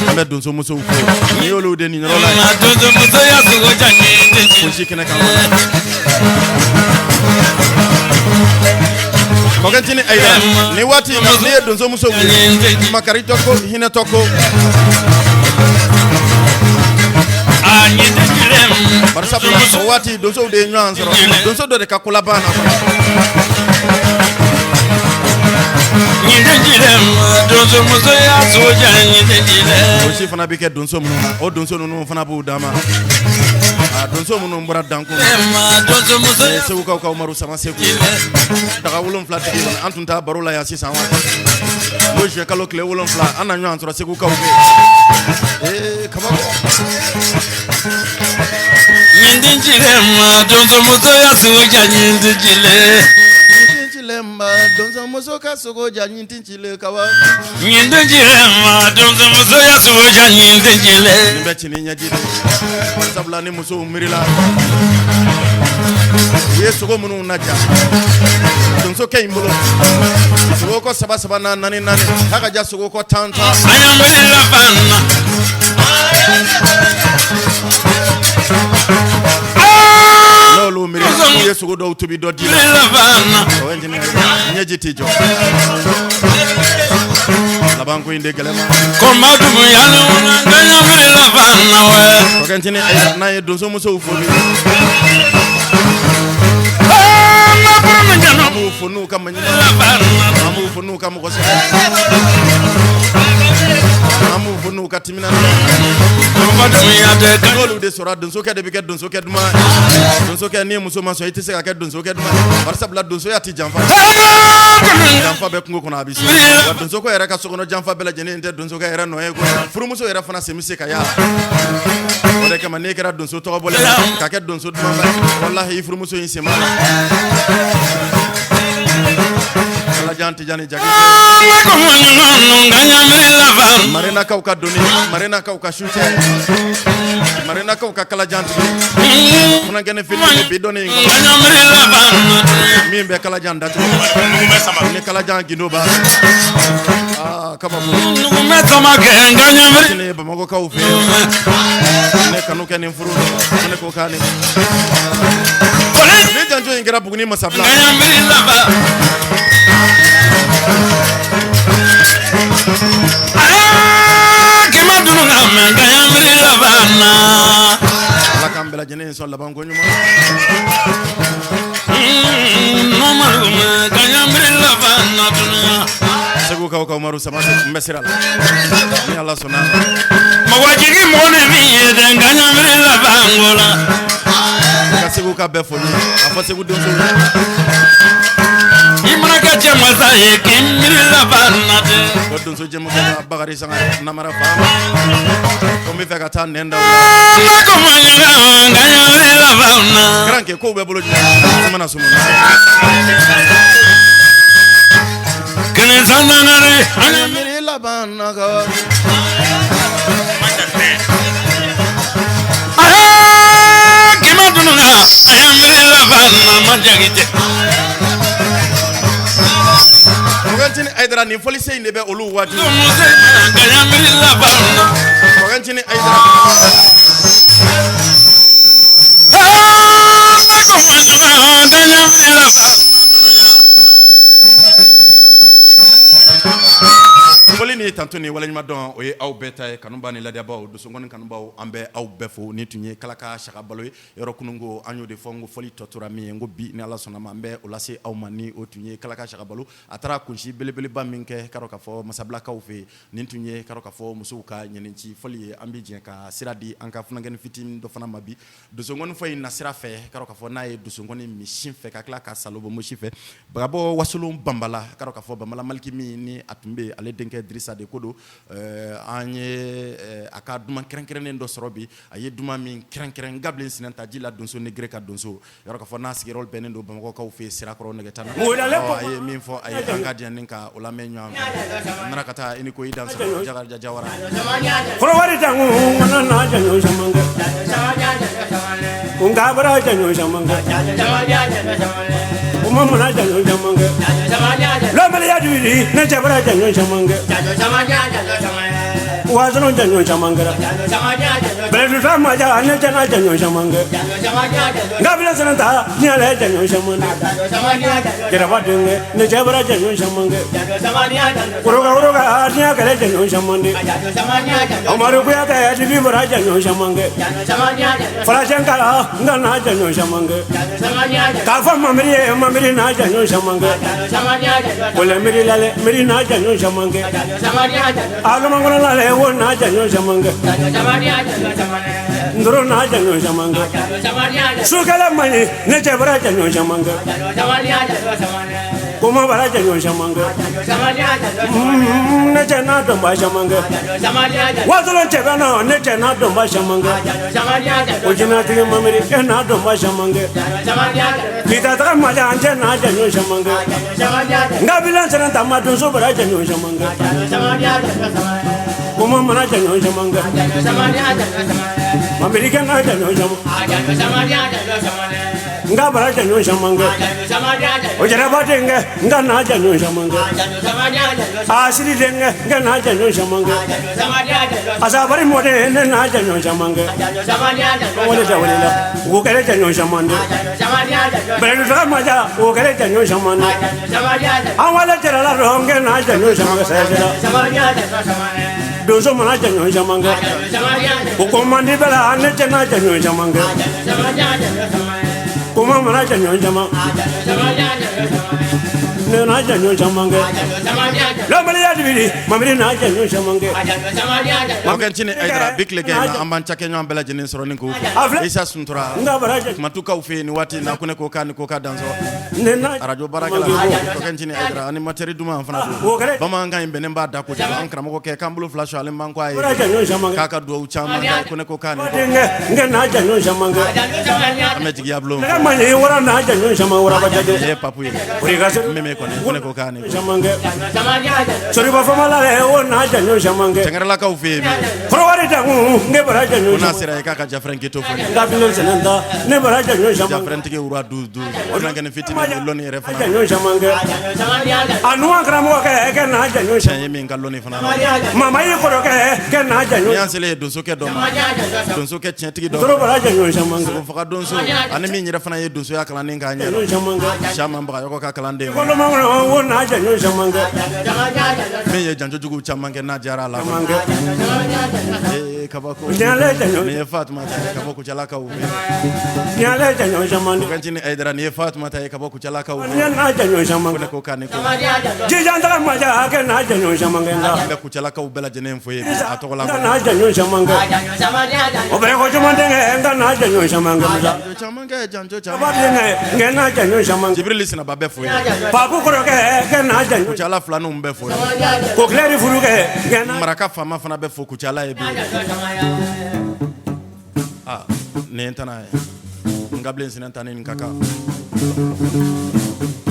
An bɛ donso musow fo, n'i y'olu de niyɔrɔ la kunsi kɛnɛ kan. Kɔkɛncinin Ayidara, nin waati in na, n'i ye donso musow wele, makaritɔ ko, hinɛtɔ ko, bari sabula o waati donsow de ye ɲɔgɔn sɔrɔ, donso dɔ de ka kolaban na fana. O si fana bɛ kɛ donso minnu na, o donso ninnu fana b'u dan ma. A donso minnu bɔra dankun, Segukaw ka Umaru Sama Segu, daga 7 tigi, an tun taa baro la yan sisan wa, n'o juin kalo tile 7, an na ɲɔgɔn sɔrɔ Segukaw fɛ. Ee, kabako! Donsomuso ka sogo ja ɲin cilen kaba. Donsomuso ya sogo ja ɲin cilen. Nin bɛ ci ni ɲɛji de, sabula ni musow miirila u ye sogo minnu naja donsokɛ in bolo, sogo kɔ saba saba na naani naani, k'a ka ja sogo kɔ tan tan. N'olu miiri u ye sogo dɔw tobi dɔ di la, ɲɛji tɛ jɔ. Labanko in de gɛlɛn ma. Kɔkɛncinin, n'a ye donsomusow fo, an b'u fo n'u ka maɲi, an b'u fo n'u ka mɔgɔ sɔrɔ, an b'u fo n'u ka timinandiya. N'olu de sɔrɔ, donsokɛ de bɛ kɛ donsokɛ duman. Donsokɛ, n'i muso ma sɔn, i tɛ se ka kɛ donsokɛ duman, bari sabula donsoya tɛ janfa. Janfa bɛ kungo kɔnɔ, a bɛ se wa. Donsokɛ yɛrɛ ka sokɔnɔ janfa bɛɛ lajɛlen tɛ donsokɛ yɛrɛ nɔ ye koyi, furumuso yɛrɛ fana sen bɛ se ka y'a la. O de kama, n'e kɛra donso tɔgɔ bɔlen ka kɛ donso dumanba ye, walahi, i furumuso in sen b'a la. Kalajan Tijani Jakite, Marinakaw ka doni, Marinakaw ka su cɛ, Marinakaw ka kalajan tigi, funankɛni fitini bi dɔnni in kɔnɔ, min bɛ kalajan datugu ni kalajan gindo b'a la, kabako. Ne ye Bamakɔkaw fɛ, ne kanu kɛ nin furu, ne ko k'ale ni janjo in kɛra Buguni masabila. Ala k'an bɛɛ lajɛlen sɔn labanko ɲuman. Segukaw ka Umaru Sama, n bɛ sira la ni Ala sɔnna. Mɔgɔ jigi mɔni min ye dɛ, la. Ka Segu ka bɛɛ fo, n ye a fɔ Segu donsow. I mana kɛ cɛ masa ye, k'i miiri laban na dɛ. Ko donso jɛmukɛ Bakari Sangare, namara faama, ko n bɛ fɛ ka taa nɛn da. Garankɛ, kow bɛ bolo jumɛn mana sumu. Kelen sangare. Miiri laban na ka. Kɛmɛ dunu a y'an miiri laban na ma jagi tɛ. Kɔkɛncinin Ayidara, nin fɔlisen in de bɛ olu waati. Ka miiri laban na. Kɔkɛncinin Ayidara. Foli ni tanto ni waleɲuman dɔn, o ye aw bɛɛ ta ye. Kanuba ni ladiyabaw, donsokɔni kanubaw, an bɛ aw bɛɛ fo. Ni tun ye Kalaka Saka Balo ye yɔrɔ kunun ko, an y'o de fɔ, n ko fɔli tɔ tora min ye, n ko bi ni Ala sɔnna ma, an bɛ o lase aw ma. Ni o tun ye Kalaka Saka Balo, a taara kunsi belebeleba min kɛ ka k'a fɔ masabilakaw fɛ yen. Nin tun ye ka k'a fɔ musow ka ɲɛnɛci fɔli ye. An bɛ jɛ ka sira di an ka funankɛnin fitinin dɔ fana ma bi donsokɔni fɔ in nasira fɛ, ka k'a fɔ n'a ye donsokɔni min sin fɛ ka tila ka salobo sin fɛ, ka bɔ Wasolon Banbala, ka k'a fɔ Banbala Maliki min ni a tun bɛ ale denkɛ Dirisa de. de ko don. An ye a ka duman kɛrɛnkɛrɛnnen dɔ sɔrɔ bi, a ye duman min kɛrɛnkɛrɛn Nkabilen Sinɛnta ji la donso ni gere ka donso yɔrɔ k'a fɔ n'a sigiyɔrɔ bɛnnen don Bamakɔkaw fɛ Sirakɔrɔ Nɛgɛtana. A ye min fɔ a ye an ka jɛ ni ka o lamɛn ɲɔgɔn fɛ. N nana ka taa i ni ko i dansɔgɔ Jakarija Jawara. Kɔrɔwari dangu mana na jaɲɔ samankɛ nka bara jaɲɔ samankɛ kuma mana jaɲɔ samankɛ lɔbaliya dubili ne cɛ bara jaɲɔ samankɛ wasɔrɔ jaɲɔ caman kɛra bɛlɛduta maja ne cɛ na jaɲɔ caman kɛ Nkabilen Sinɛnta ni ale jaɲɔ caman jɛnɛba denkɛ ne cɛ bara jaɲɔ caman kɛ woroka woroka diɲɛ kɛlɛ jaɲɔ caman de Amadu Kuyatɛ dibi bara jaɲɔ caman kɛ falajɛ kala n ka na jaɲɔ caman kɛ k'a fɔ mamiri ye mamiri na jaɲɔ caman kɛ kɔlɛ miiri lalɛ miiri na jaɲɔ caman kɛ Alumakɔnɔla le wo na jaɲɔ caman kɛ ndoro na jaɲɔ caman kɛ sukɛlɛ man ɲi ne cɛ bara jaɲɔ caman kɛ kuma bara jaɲɔ caman kɛ ne cɛ n'a dɔnba caman kɛ wasolon cɛ bɛ nɔ ne cɛ n'a dɔnba caman kɛ o jinɛtigi mamiri e n'a dɔnba caman kɛ kita taga maja an cɛ n'a jaɲɔ caman kɛ Nkabilen Sinɛnta ma donso bara jaɲɔ caman kɛ kuma mana jaɲɔ caman kɛ mamiri kɛ n'a jaɲɔ caman n ka bara jaɲɔ caman kɛ o jɛnɛba denkɛ n ka n'a jaɲɔ caman kɛ a siri denkɛ n ka n'a jaɲɔ caman kɛ a sabari mɔden ne n'a jaɲɔ caman kɛ wale tɛ wale la wo kɛlɛ jaɲɔ caman dɛ bɛlɛdugu taga maja wo kɛlɛ jaɲɔ caman dɛ an wale jɛrɛla dɔn n kɛ n'a jaɲɔ caman kɛ sɛgɛsɛgɛ donso mana jaɲɔ caman kɛ o ko man di bɛɛ la ne cɛ n'a jaɲɔ caman kɛ kuma mana jaɲɔ caman ne n'a jaɲɔ caman kɛ lɔbaliya dibili mamiri n'a jaɲɔ caman kɛ Makɛntini Ayidara bi tile kɛ in na an b'an cakɛɲɔgɔn bɛɛ lajɛlen sɔrɔ ni k'o fo Isa Suntura n ka bara jaɲɔ Kumatukaw fɛ yen nin waati in na ko ne ko k'a ni ko k'a dansɔgɔ ne n'a arajo baarakɛla Kɔkɛntini Ayidara animateur duman fana O don kɛra- bamanankan in bɛnnen b'a da kojugu an karamɔgɔ kɛ k'an bolo fila su ale man ko a ye bara jaɲɔ caman kɛ k'a ka dugawu caman kɛ ko ne ko k'a ni ko denkɛ n kɛ n'a jaɲɔ caman kɛ an bɛ jigiya bulon ne ma ɲi wara n'a jaɲɔ caman waraba jate nin ye papu ye o de ka se meme kɔni ko ne ko k'a ni ko caman kɛ soriba famala le o n'a jaɲɔ caman kɛ cɛngɛrɛlakaw fɛ yen bi kɔrɔwari dangu ne bara jaɲɔ ko n'a caman sera yen k'a ka jafrɛn kito fɔ n ka bilen sɛnɛ ta ne bara jaɲɔ caman jafrɛntigi wura 12 12 o kɛ ni fitinin ye lɔnni yɛrɛ fana jaɲɔ caman kɛ a nuwan karamɔgɔ kɛ kɛ n'a jaɲɔ tiɲɛ ye min ka lɔnni fana na mama y'i kɔrɔkɛ kɛ n'a jaɲɔ ni y'an selen ye donsokɛ dɔ ma donsokɛ tiɲɛtigi dɔ toro bara jaɲɔ caman kɛ faga donso ani min yɛrɛ fana ye donsoya kalan k'a ɲɛ jaɲɔ caman kɛ caman bagayɔgɔ ka kalanden kɔlɔma kɔnɔ o n'a jaɲɔ caman kɛ min ye janjojugu caman kɛ n'a diyara a la caman kɛ ee kabako ɲale jaɲɔ nin ye Fatumata ye ka bɔ Kucalakaw fɛ ɲale jaɲɔ caman kɛ Kɔkɛntini Ayidara nin ye Fatumata ye ka bɔ Kucalakaw fɛ ne n'a jaɲɔ caman ko ne kɛ ko k'a ni ko jijan taga maja kɛ n'a jaɲɔ caman kɛ nka an bɛ Kucalakaw bɛɛ lajɛlen fo ye bi a tɔgɔ la n ka n'a jaɲɔ caman kɛ o bɛrɛ ko caman denkɛ n ka n'a jaɲɔ caman kɛ musa janjo caman kɛ janjo ba caman denkɛ n kɛ n'a jaɲɔ caman kɛ Jibrili Sinaba bɛ fo ye papu kɔrɔkɛ kɛ n'a jaɲɔ Kucala filaninw bɛ fo ye ko kilɛri furu kɛ n kɛ n'a Maraka faama fana bɛ fo Kucala ye bi aa nin ye n tana ye n ka bilen sinɛ ta ni nin ka kan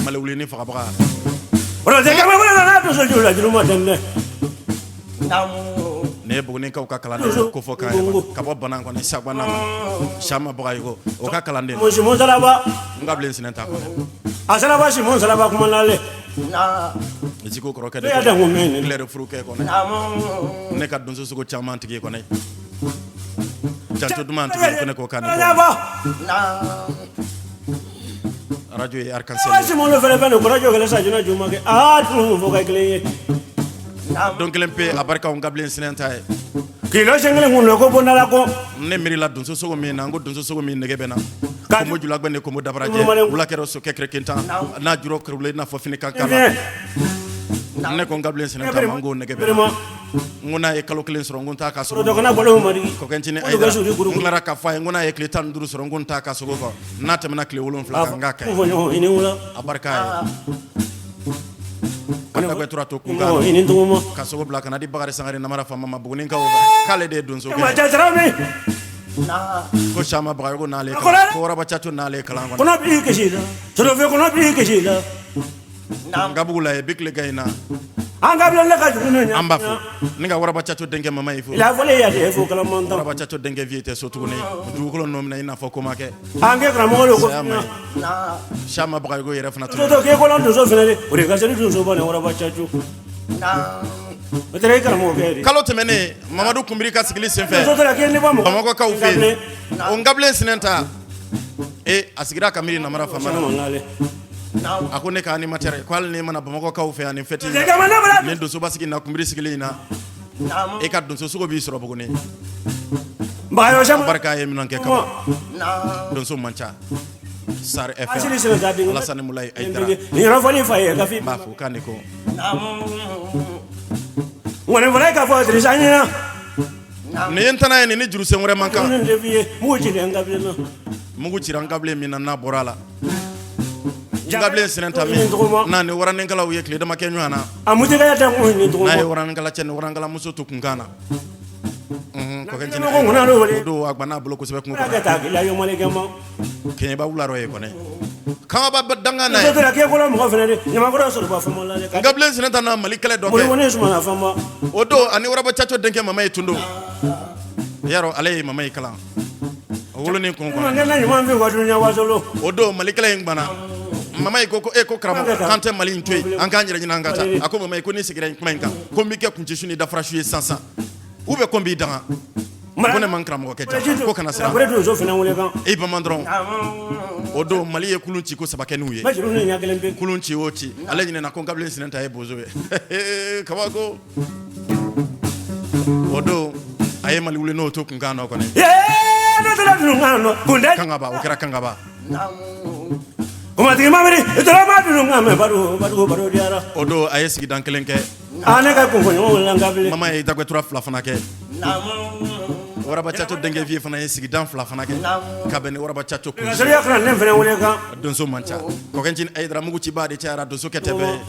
maliwuli ni fagabaga Rɔsɛ kama wala n'a dusu ju la juru ma tɛ dɛ nin ye Bugunikaw ka kalanden ko fɔ kan ye ka bɔ Banankɔni Sagbana ma Sama Bagayogo o ka kalanden mo simon salaba n ka bilen sinɛ ta kɔnɔ a salaba simon salaba kuma nale Ziko kɔrɔkɛ de ne y'a dan ko mɛn nin Claire furukɛ kɔnɔ ne ka donso sogo caman tigi kɔnɔ janto duman tigi ko ne ko kan ni ko ɲaba radio ye a arc-en-ciel simon le fɛnɛ fɛn kɔrɔ jɔ kɛlɛ sa jona juma kɛ aa tun fɔ ka kelen ye don kelen pe a barika n ka bilen sinɛ ta ye kilo sen kelen kun ko bondala ko ne miirila donso sogo min na n ko donso sogo min nege bɛ na Ka- komo julagbe ni komo dabarajɛ Malen- wula kɛra sokɛ kerekentan n'a jurɔ kɛrɛwule i n'a fɔ fini kan kan la ne ko n ka bilen sinɛ ta ma n ko nege bɛ na vraiment n ko n'a ye kalo kelen sɔrɔ n ko n t'a ka sogo dɔ kana balo mari kɔkɛntini Olu ka suri Ayidara kuru- n tilara k'a fɔ a ye n ko n'a ye tile 15 sɔrɔ n ko n t'a ka sogo kɔ n'a tɛmɛna tile 7 kan n k'a kɛ fɔ ɲɔgɔn i ni wula a barika ye ka Dagwɛ tura to kunkan i ni tɔgɔma ka sogo bila ka na di Bakari Sangare namara faama ma Bugunikaw k'ale de ye donso ma jasira min ko Sama Bagayogo n'ale kalan ko Waraba Caco n'ale kalan kɔnɔ kɔnɔ b'i kasi la sɔrɔfɛ kɔnɔ b'i kasi la Nkabugu la ye bi tile ka in na an ka bila ne ka jugu ne an b'a fo ni ka Waraba Caco denkɛ mama yi fo la fɔlen ya fo kalaman tan Waraba Caco denkɛ vie tɛ so tuguni dugukolo nɔ minɛ i n'a fɔ ko ma kɛ an kɛ karamɔgɔ de ko saya ma ɲi Sama Bagayogo yɛrɛ fana tun to k'e kɔlɔn donso fana de o de ka seli donso ba ni Waraba Caco o tɛ e karamɔgɔkɛ de kalo tɛmɛnen Mamadu Kunbiri ka sigili senfɛ donso tɛ k'e ne ba mɔgɔ Bamakɔkaw fɛ yen o Nkabilen Sinɛnta e a sigira ka miiri namara faama na a ko ne ka animateur ko hali n'i mana Bamakɔkaw fɛ yan nin fête in na nin donsoba sigi na Kunbiri sigili in na e ka donso sogo b'i sɔrɔ Buguni barika ye minnu kɛ kaba donso man ca Sar FM Alasani Mulayi Ayidara nin yɔrɔ fɔli fa ye kafi n b'a fo k'a ni ko ŋɔni fɔlɔ ka fɔ Dirisa ɲɛna nin ye n tana ye nin ni jurusen wɛrɛ man kan ninnu de f'i ye mugu cilen Nkabilen na mugu cira Nkabilen min na n'a bɔra a la Nkabilen Sinɛnta min n'a ni waraninkalaw ye tile dama kɛ ɲɔgɔn na a mutigɛ tɛ kun ni n'a ye tɔgɔ waraninkala cɛ ni warankala muso to kunkan na kɔkɛ Ko ŋuna n'o wele. o don a gbanna a bolo kosɛbɛ kungo ka kɔnɔ taa k'i la yɔmalikɛ ma kɛɲɛba wularɔ ye kɔnɛ kanba dangan n'a donso ye tɛ k'e kɔlɔn mɔgɔ fana de ɲamakɔrɔ sɔrɔ ba fama la dɛ Nkabilen Sinɛnta n'a Mali kɛlɛ dɔ mori kɛ kɔni sumana fama o don ani Waraba Caco denkɛ mama ye tun don yarɔ ale ye mama ye kalan o wolonin kun kɔnɔ ne na ɲuman fi wa dunuya wasolo o don Mali kɛlɛ in gbanna mama yi ko ko e ko karamɔgɔ k'an tɛ Mali in to yen an k'an yɛrɛ ɲini an ka taa a ko mama yi ko n'i seginna nin kuma in kan ko n b'i kɛ kuncisu ni dafarasu ye sisan ou bien ko n b'i danga ko ne ma n karamɔgɔkɛ janfa ko kana siran wele donso fana wele kan e bama dɔrɔn o don Mali ye kulun ci ko saba kɛ n'u ye n bɛ juru ni ɲɛ kelen pe kulun ci o ci ale ɲinɛna ko Nkabilen Sinɛnta ye bozo ye kabako o don a ye Mali wuli n'o to kunkan nɔ kɔni yee ne taara dununkan nɔ kundɛ Kangaba o kɛra Kangaba kumatigi mamiri i tora ma dununkan mɛn baro baro baro diyara o don a ye sigidan kelen kɛ a ne ka kunfɔɲɔgɔn wele Nkabilen mama ye dagwɛtura fila fana kɛ Waraba Caco denkɛ vie fana ye sigidan fila fana kɛ ka bɛn ni Waraba Caco kun sariya kana ne fana wele kan donso man ca Kɔkɛncini Ayidara mugu ci baa de cayara donso kɛ tɛ bɛɛ ye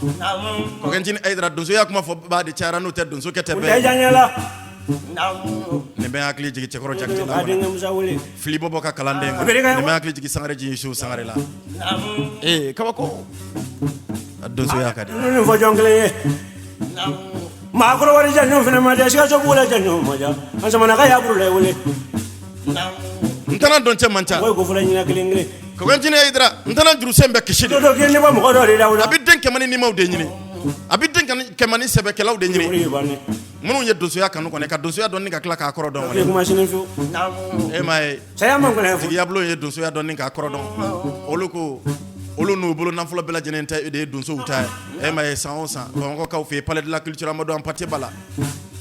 Kɔkɛncini Ayidara donsoya kuma fɔ baa de cayara n'o tɛ donso kɛ tɛ tɛ bɛɛ ye jaɲɛ la nin bɛ hakili jigin Cɛkɔrɔ Jakite la a denkɛ Musa wele fili bɔbɔ ka kalanden kɔnɔ nin bɛ hakili jigin Sangare ji Yusu Sangare la ee kabako donsoya ka di ninnu fɔ jɔn kelen ye maakɔrɔ wari janɲɔ fana ma diya sikaso bugu la janɲɔ ma diya an samanaka y'a buru la wele n tɛna dɔn cɛ man ca o ye ko fɔlɔ ɲɛna kelen kelen Kɔkɛncini Ayidara n tɛna jurusen bɛɛ kisi de dɔ dɔ k'i ne bɔ mɔgɔ dɔ de la o la a bɛ den kɛmɛ ni nimaw de ɲini a bɛ den kɛmɛ ni sɛbɛkɛlaw de o de ɲini ye bannen minnu ye donsoya kanu kɔni ka donsoya dɔn ni ka tila k'a kɔrɔ dɔn k'i kɔni kuma sini fiyewu e m'a ye saya man gɛlɛn fo jigiyabulon ye donsoya dɔn ni k'a kɔrɔ dɔn olu ko olu n'u bolo nafolo bɛɛ lajɛlen ta de ye donsow ta ye e m'a ye san o san Bamakɔkaw fɛ yen palais de la culture Amadu Hampâté Bâ la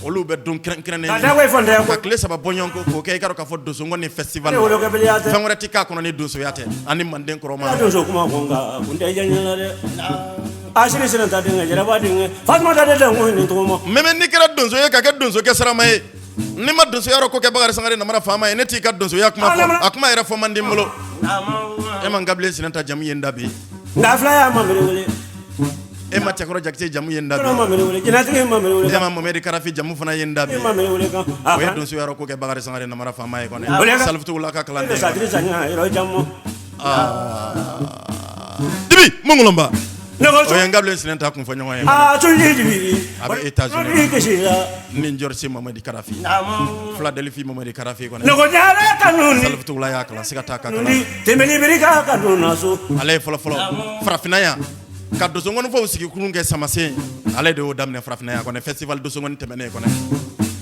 olu bɛ don kɛrɛnkɛrɛnnen ka da ko fɔntanya ka ko tile saba bɔɲɔgɔn ko k'o kɛ i ka dɔn k'a fɔ donsongɔni festival ne wolokɛbaliya tɛ fɛn wɛrɛ ti k'a kɔnɔ ni donsoya tɛ ani manden kɔrɔma donso kuma ko nka kun tɛ jaɲɛ la dɛ a sini sini ta denkɛ jɛnɛba denkɛ Fatumata de den ko nin tɔgɔ ma mɛmɛ n'i kɛra donso ye ka kɛ donsokɛ sarama ye n'i ma donsoya yɔrɔ ko kɛ Bakari Sangare namara faama ye ne t'i ka donsoya kuma fɔ a kuma yɛrɛ fɔ man di n bolo e ma Nkabilen Sinɛnta jamu ye n da bi nka fila y'a mamiri wele e ma Cɛkɔrɔ Jakite jamu ye n da bi kɔnɔ mamiri wele jɛnɛtigi mamiri wele e ma Mamadi Karafi jamu fana ye n da bi mamiri wele kan o ye donsoya yɔrɔ ko kɛ Bakari Sangare namara faama ye kɔni Salifu Togola ka kalanden satiri sanya yɔrɔ jamu Dibi Mongolonba ne ko o ye Nkabilen Sinɛnta kun fɔ ɲɔgɔn ye a tuli dibi A bɛ États-Unis. i kisi la ni Jɔrisi Mamadi Karafi Philadelphie Mamadi Karafi kɔni ne ko jara kanu ni Salifu Togola y'a kalan siga t'a ka kalan ni tɛmɛni biri ka kanu na so ale ye fɔlɔfɔlɔ farafinna yan ka donsongɔnifɔw sigi kurun kɛ samasen ale de y'o daminɛ farafinna yan kɔnɔ festival donsongɔni tɛmɛnen kɔnɔ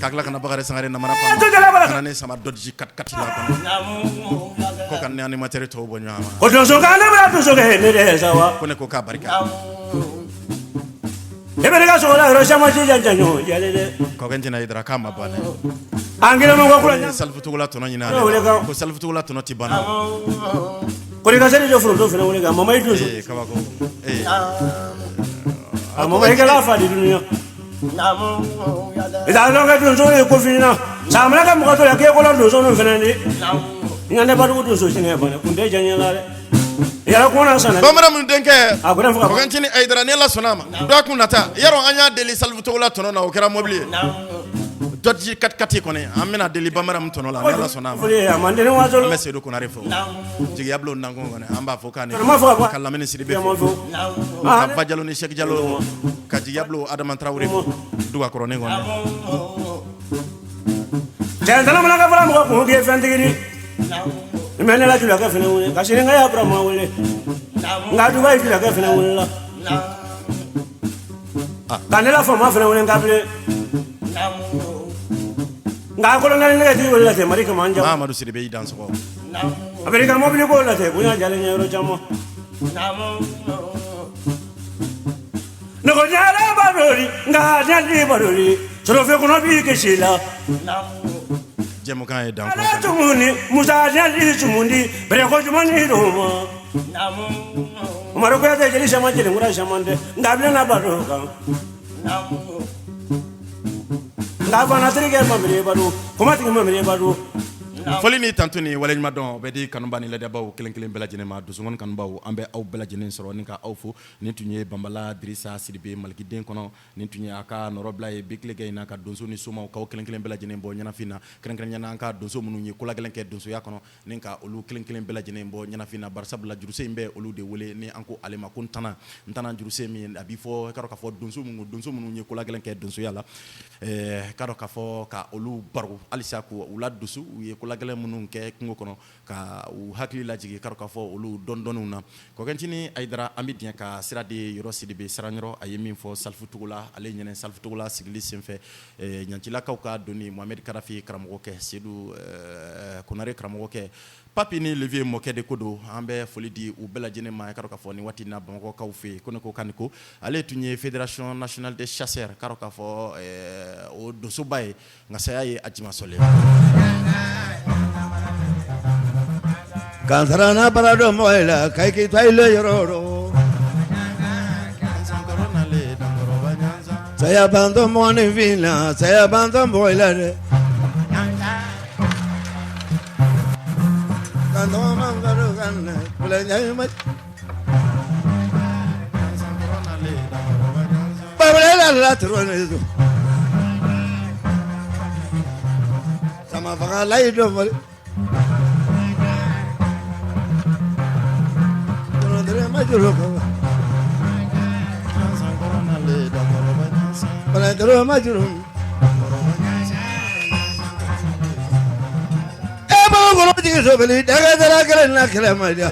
ka tila ka na Bakari Sangare namara faama ka na ne sama dɔji kati la kɔnɔ ko ka ne animateur tɔw bɔ ɲɔgɔn ma ko donso kan ne bɛna donso kɛ ne de sa wa ko ne ko k'a barika e bɛ ne ka sogo la yɔrɔ caman ci jan jan jale dɛ kɔkɛ n tɛna Ayidara k'a ma ban dɛ an kelen ma ko kura Salifu Togola tɔnɔ ɲini ale la ko Salifu Togola tɔnɔ ti ban ko i ka seli jɔ foronto fana wele kan mama i donso ee kabako ee a mama i kɛla fa di dunuya i t'a dɔn kɛ donso ye ko f'i ɲɛna samana kɛ mɔgɔ tɔ la k'e kɔlɔn donso ninnu fana di n ka ne badugu donso siŋɛ bana kun tɛ diya n ye la dɛ Bamanan minnu denkɛ Kɔkɛncinin Ayidara ni Ala sɔnna a ma dɔgɔkun nata yarɔ an y'a deli Salifu Togola tɔnɔ na o kɛra mobili ye Dodge 4x4 kɔni an bɛna deli Bamanan tɔnɔ la ni Ala sɔnna a ma an bɛ Sedu Konare fo jigiya bulon nakun kɔni an b'a fɔ k'a ni ka Lamini Sidibe fo ka Ba Jalo ni Sɛki Jalo ka jigiya bulon Adama Tarawele fo Dugakɔrɔnin kɔni cɛ ka fara mɔgɔ kun k'i ye fɛntigi di n bɛ ne la julakɛ fana wele ka sini ka Burama wele nka duba ye julakɛ fana wele la ka ne la faama fana wele kabilen nka kolonɛli nɛgɛtigi wele la ten mari kama an jamu Amadu Sidibe i dansɔgɔ a bɛ ka mobili ko la ten bonya jalen ɲɛ yɔrɔ caman ne ko ɲɛle badoli nka ɲɛli badoli sɔrɔfɛ kɔnɔ b'i kisi la jɛmukan ye dan ala tumuni musa ɲɛli tumundi bɛrɛ ko jumɛn ni doma Umaru Kuyate jeli sama jeli kura sama tɛ nka bilenna bado kan nka fana terikɛ mamire bado kumatigi mamire bado foli ni tantu ni waleɲuman dɔn o bɛ di kanuba ni lajɛbaw kelen kelen bɛɛ lajɛlen ma dusukun kanubaw an bɛ aw bɛɛ lajɛlen sɔrɔ ni ka aw fo nin tun ye Banbala Dirisa Sidibe Malikiden kɔnɔ nin tun ye a ka nɔrɔbila ye bi tilegan in na ka donso ni somaw k'aw kelen kelen bɛɛ lajɛlen bɔ ɲɛnafin na kɛrɛnkɛrɛnnenya la an ka donso minnu ye kolagɛlɛn kɛ donsoya kɔnɔ ni ka olu kelen kelen bɛɛ lajɛlen bɔ ɲɛnafin na barisabula juruse in bɛ olu de wele ni an ko ale ma ko ntana ntana juruse min a bɛ fɔ k'a dɔn k'a fɔ donso minnu ye kolagɛlɛn kɛ donsoya la k'a dɔn k'a fɔ ka olu baro halisa k'u la dusu u ye kolagɛlɛn minnu kɛ kungo kɔnɔ ka u hakili lajigin k'a dɔn k'a fɔ olu dɔndɔninw na Kɔkɛncinin Ayidara an bɛ diɲɛ ka sira di Yɔrɔ Sidibe Siranyɔrɔ a ye min fɔ Salifu Togola ale ɲɛnɛ Salifu Togola sigili senfɛ Ɲancilakaw ka doni Mohamed Kadafi karamɔgɔkɛ Sedu Konare karamɔgɔkɛ Papi ni Leviye mɔkɛ de ko don an bɛ foli di u bɛɛ lajɛlen ma k'a dɔn k'a fɔ nin waati na Bamakɔkaw fɛ yen ko ne ko k'a ni ko ale tun ye Fédération nationale des chasseurs k'a dɔn k'a fɔ o donsoba ye nka saya ye a jimasɔlen Kansara bara dɔn mɔgɔ la ka k'i ta i yɔrɔ saya bantɔ mɔgɔninfin na saya bantɔ mɔgɔ la dɛ la sama fagala yi dɔn ma juru e b'a jigi sobili daga kelen na kɛlɛ ma diya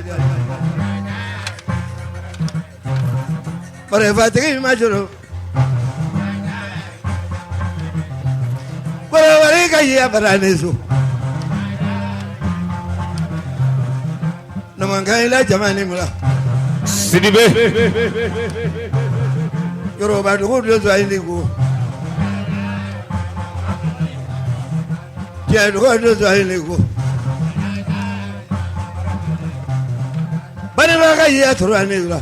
marifatigi ma juru wari ka yi bara ne so namankan ila jama ni mula Sidibe Yoruba dugu don ayi ni ko tiɲɛ dugu don ayi ni ko balima ka yi tora ne la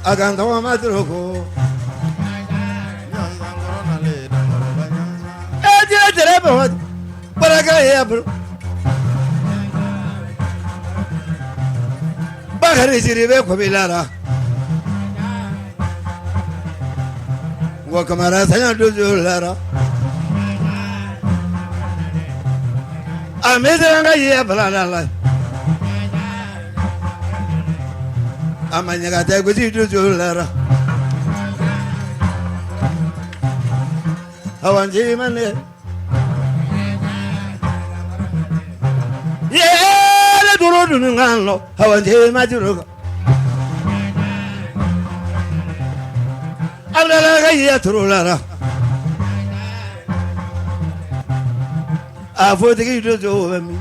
a kan tɔgɔ ma dɔrɔn ko e diɲɛ jɛrɛ bɛ wa baraka ye a bolo Bakari Sidibe kɔbila la wa Kamara Saɲa donso lara a bɛ an ka ye bala la a ma ɲaga tɛ gosi donso lara awa ma ne ye duuru dun kan lɔ awa ma juru kan Abdala ka yi turu lara a fotigi donso bɛ min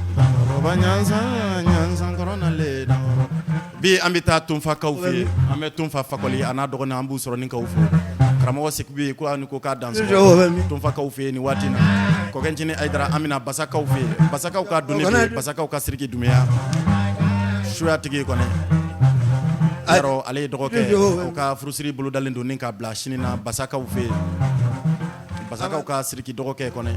bi an bɛ taa Tunfakaw fɛ yen an bɛ Tunfa Fakɔli a n'a dɔgɔnin an b'u sɔrɔ ni k'u fo karamɔgɔ Sekubi yen ko a ni ko k'a dansɔgɔ Tunfakaw fɛ yen nin waati in na Kɔkɛncinin Ayidara an bɛ na Basakaw fɛ yen Basakaw ka doni bɛ yen Basakaw ka Siriki Dunbiya suya tigi kɔni yarɔ ale ye dɔgɔkɛ u ka furusiri bolodalen don ni k'a bila sini na Basakaw fɛ yen Basakaw ka Siriki dɔgɔkɛ kɔni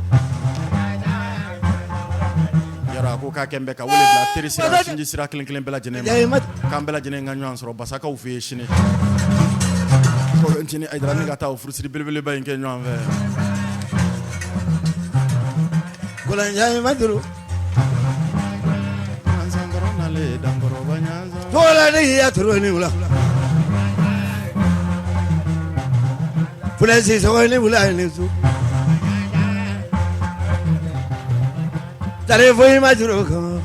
Yɔrɔ a ko k'a kɛn bɛ ka wele bila teri sira sinji sira kelen kelen bɛɛ lajɛlen ma, k'an bɛɛ lajɛlen ka ɲɔgɔn sɔrɔ Basakaw fɛ yen sini. Kɔkɛ Ncinin Hayidara ni ka taa o furusiri belebeleba in kɛ ɲɔgɔn fɛ. Tari foyi ma juru kan.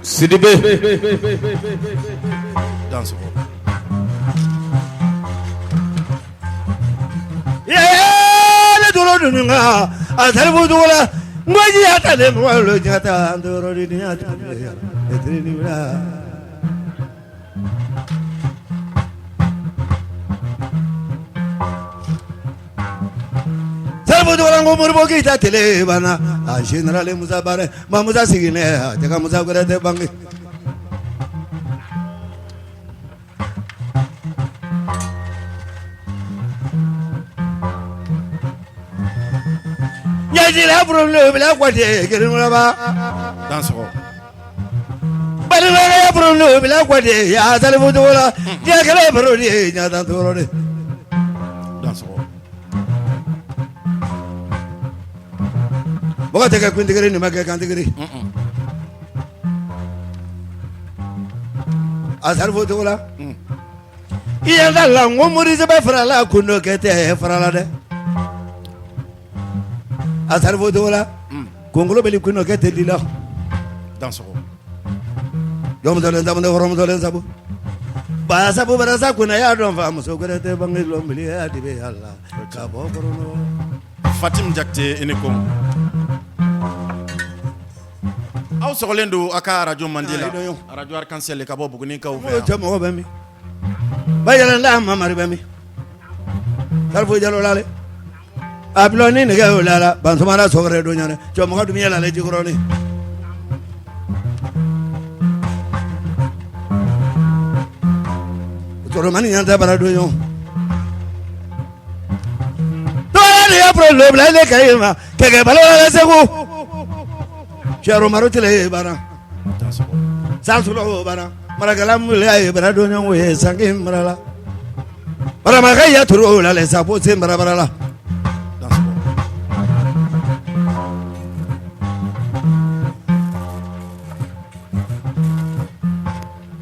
Sidibe. Dansɔgɔ. Ne dolo dun kan a sarifu dugu la n ko ji ya ta ne mɔgɔ lo jata n tɔɔrɔ di ni ya ta ne tiri ni bila. Sarifu dugu la n ko Modibo Keyita tele banna a général Musa Bare ma Musa siginɛ a cɛ ka Musa wɛrɛ tɛ bange. Ɲɛjila problème bila kɔte kelenba. Dansɔgɔ. Balimaya problème bila kɔte ya sarifu dugu la diɲɛ kɛlɛ baro de ye ɲatan tɔɔrɔ de. Dansɔgɔ. Mɔgɔ tɛ kɛ kuntigiri nin ma kɛ kantigiri. A sarifu dugu la. I yan da la n ko morisɛbɛ farala kundo kɛ tɛ farala dɛ. A sarifu dugu la. Kunkolo bɛ kundo kɛ tɛ di la. Dansɔgɔ. Jɔnmusolen sabu ne hɔrɔnmusolen sabu. Ba sabu barasa kunna y'a dɔn fa muso wɛrɛ tɛ bange lɔnbili ya dibe yala ka bɔ kɔrɔ. Fatim Jakite i ni ko. Aw sɔgɔlen don a ka arajo mandi la, arajo Arc-en-Ciel ka bɔ Bugunikaw fɛ yan. Cɛ mɔgɔ bɛ min? Ba yɛlɛnda Mamari bɛ min? Sarifu Jalo lale. A bila ni nɛgɛ o la Bansumana sɔgɔrɛ don ɲɛnɛ cɛ mɔgɔ dun yɛlɛlen jikɔrɔni. Tɔrɔmani ɲan tɛ bara don ɲɔgɔn. Dɔwɛrɛ de y'a problème bila ne ka ye ma kɛkɛ balo la Segu. Cɛro maro tele ye bara. Sansulo bara. Marakala mule ye bara don ɲɔgɔn ye sanke marala. Baramaka ya turu la le sapo sen barabara la.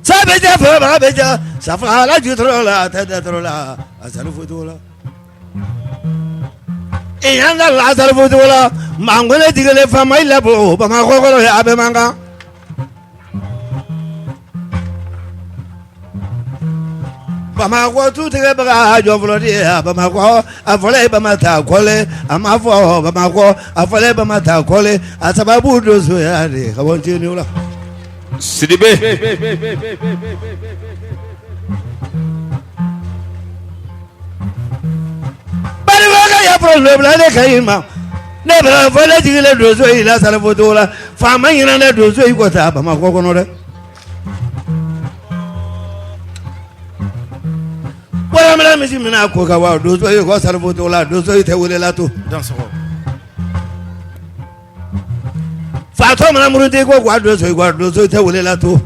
Sabeja fo barabeja safa la jutro la tɛ tro la a sarifu t'o la. Iyanga la sarifu t'o la mangole digele fama i labo Bamakɔ kɔrɔ ye a bɛ man kan. Bamakɔ tu tigɛbaga jɔn fɔlɔ de ye Bamakɔ a fɔlɔ ye Bamata Kɔlɛ a ma fɔ Bamakɔ a fɔlɔ ye Bamata Kɔlɛ a sababu donsoya de ka bɔ Nceniw la. Sidibe. Balimakɛ ya problème bila ne ka i ma ne bɛ fɔ ne jigilen donso i la sarifu t'o la faama ɲinɛ ne donso i kɔ taa Bamakɔ kɔnɔ dɛ. Waramina misi mina ko ka wa donso i kɔ sarifu t'o la donso i tɛ welela to. Fatɔ mana muruti ko ko donso i kɔ donso i tɛ welela to.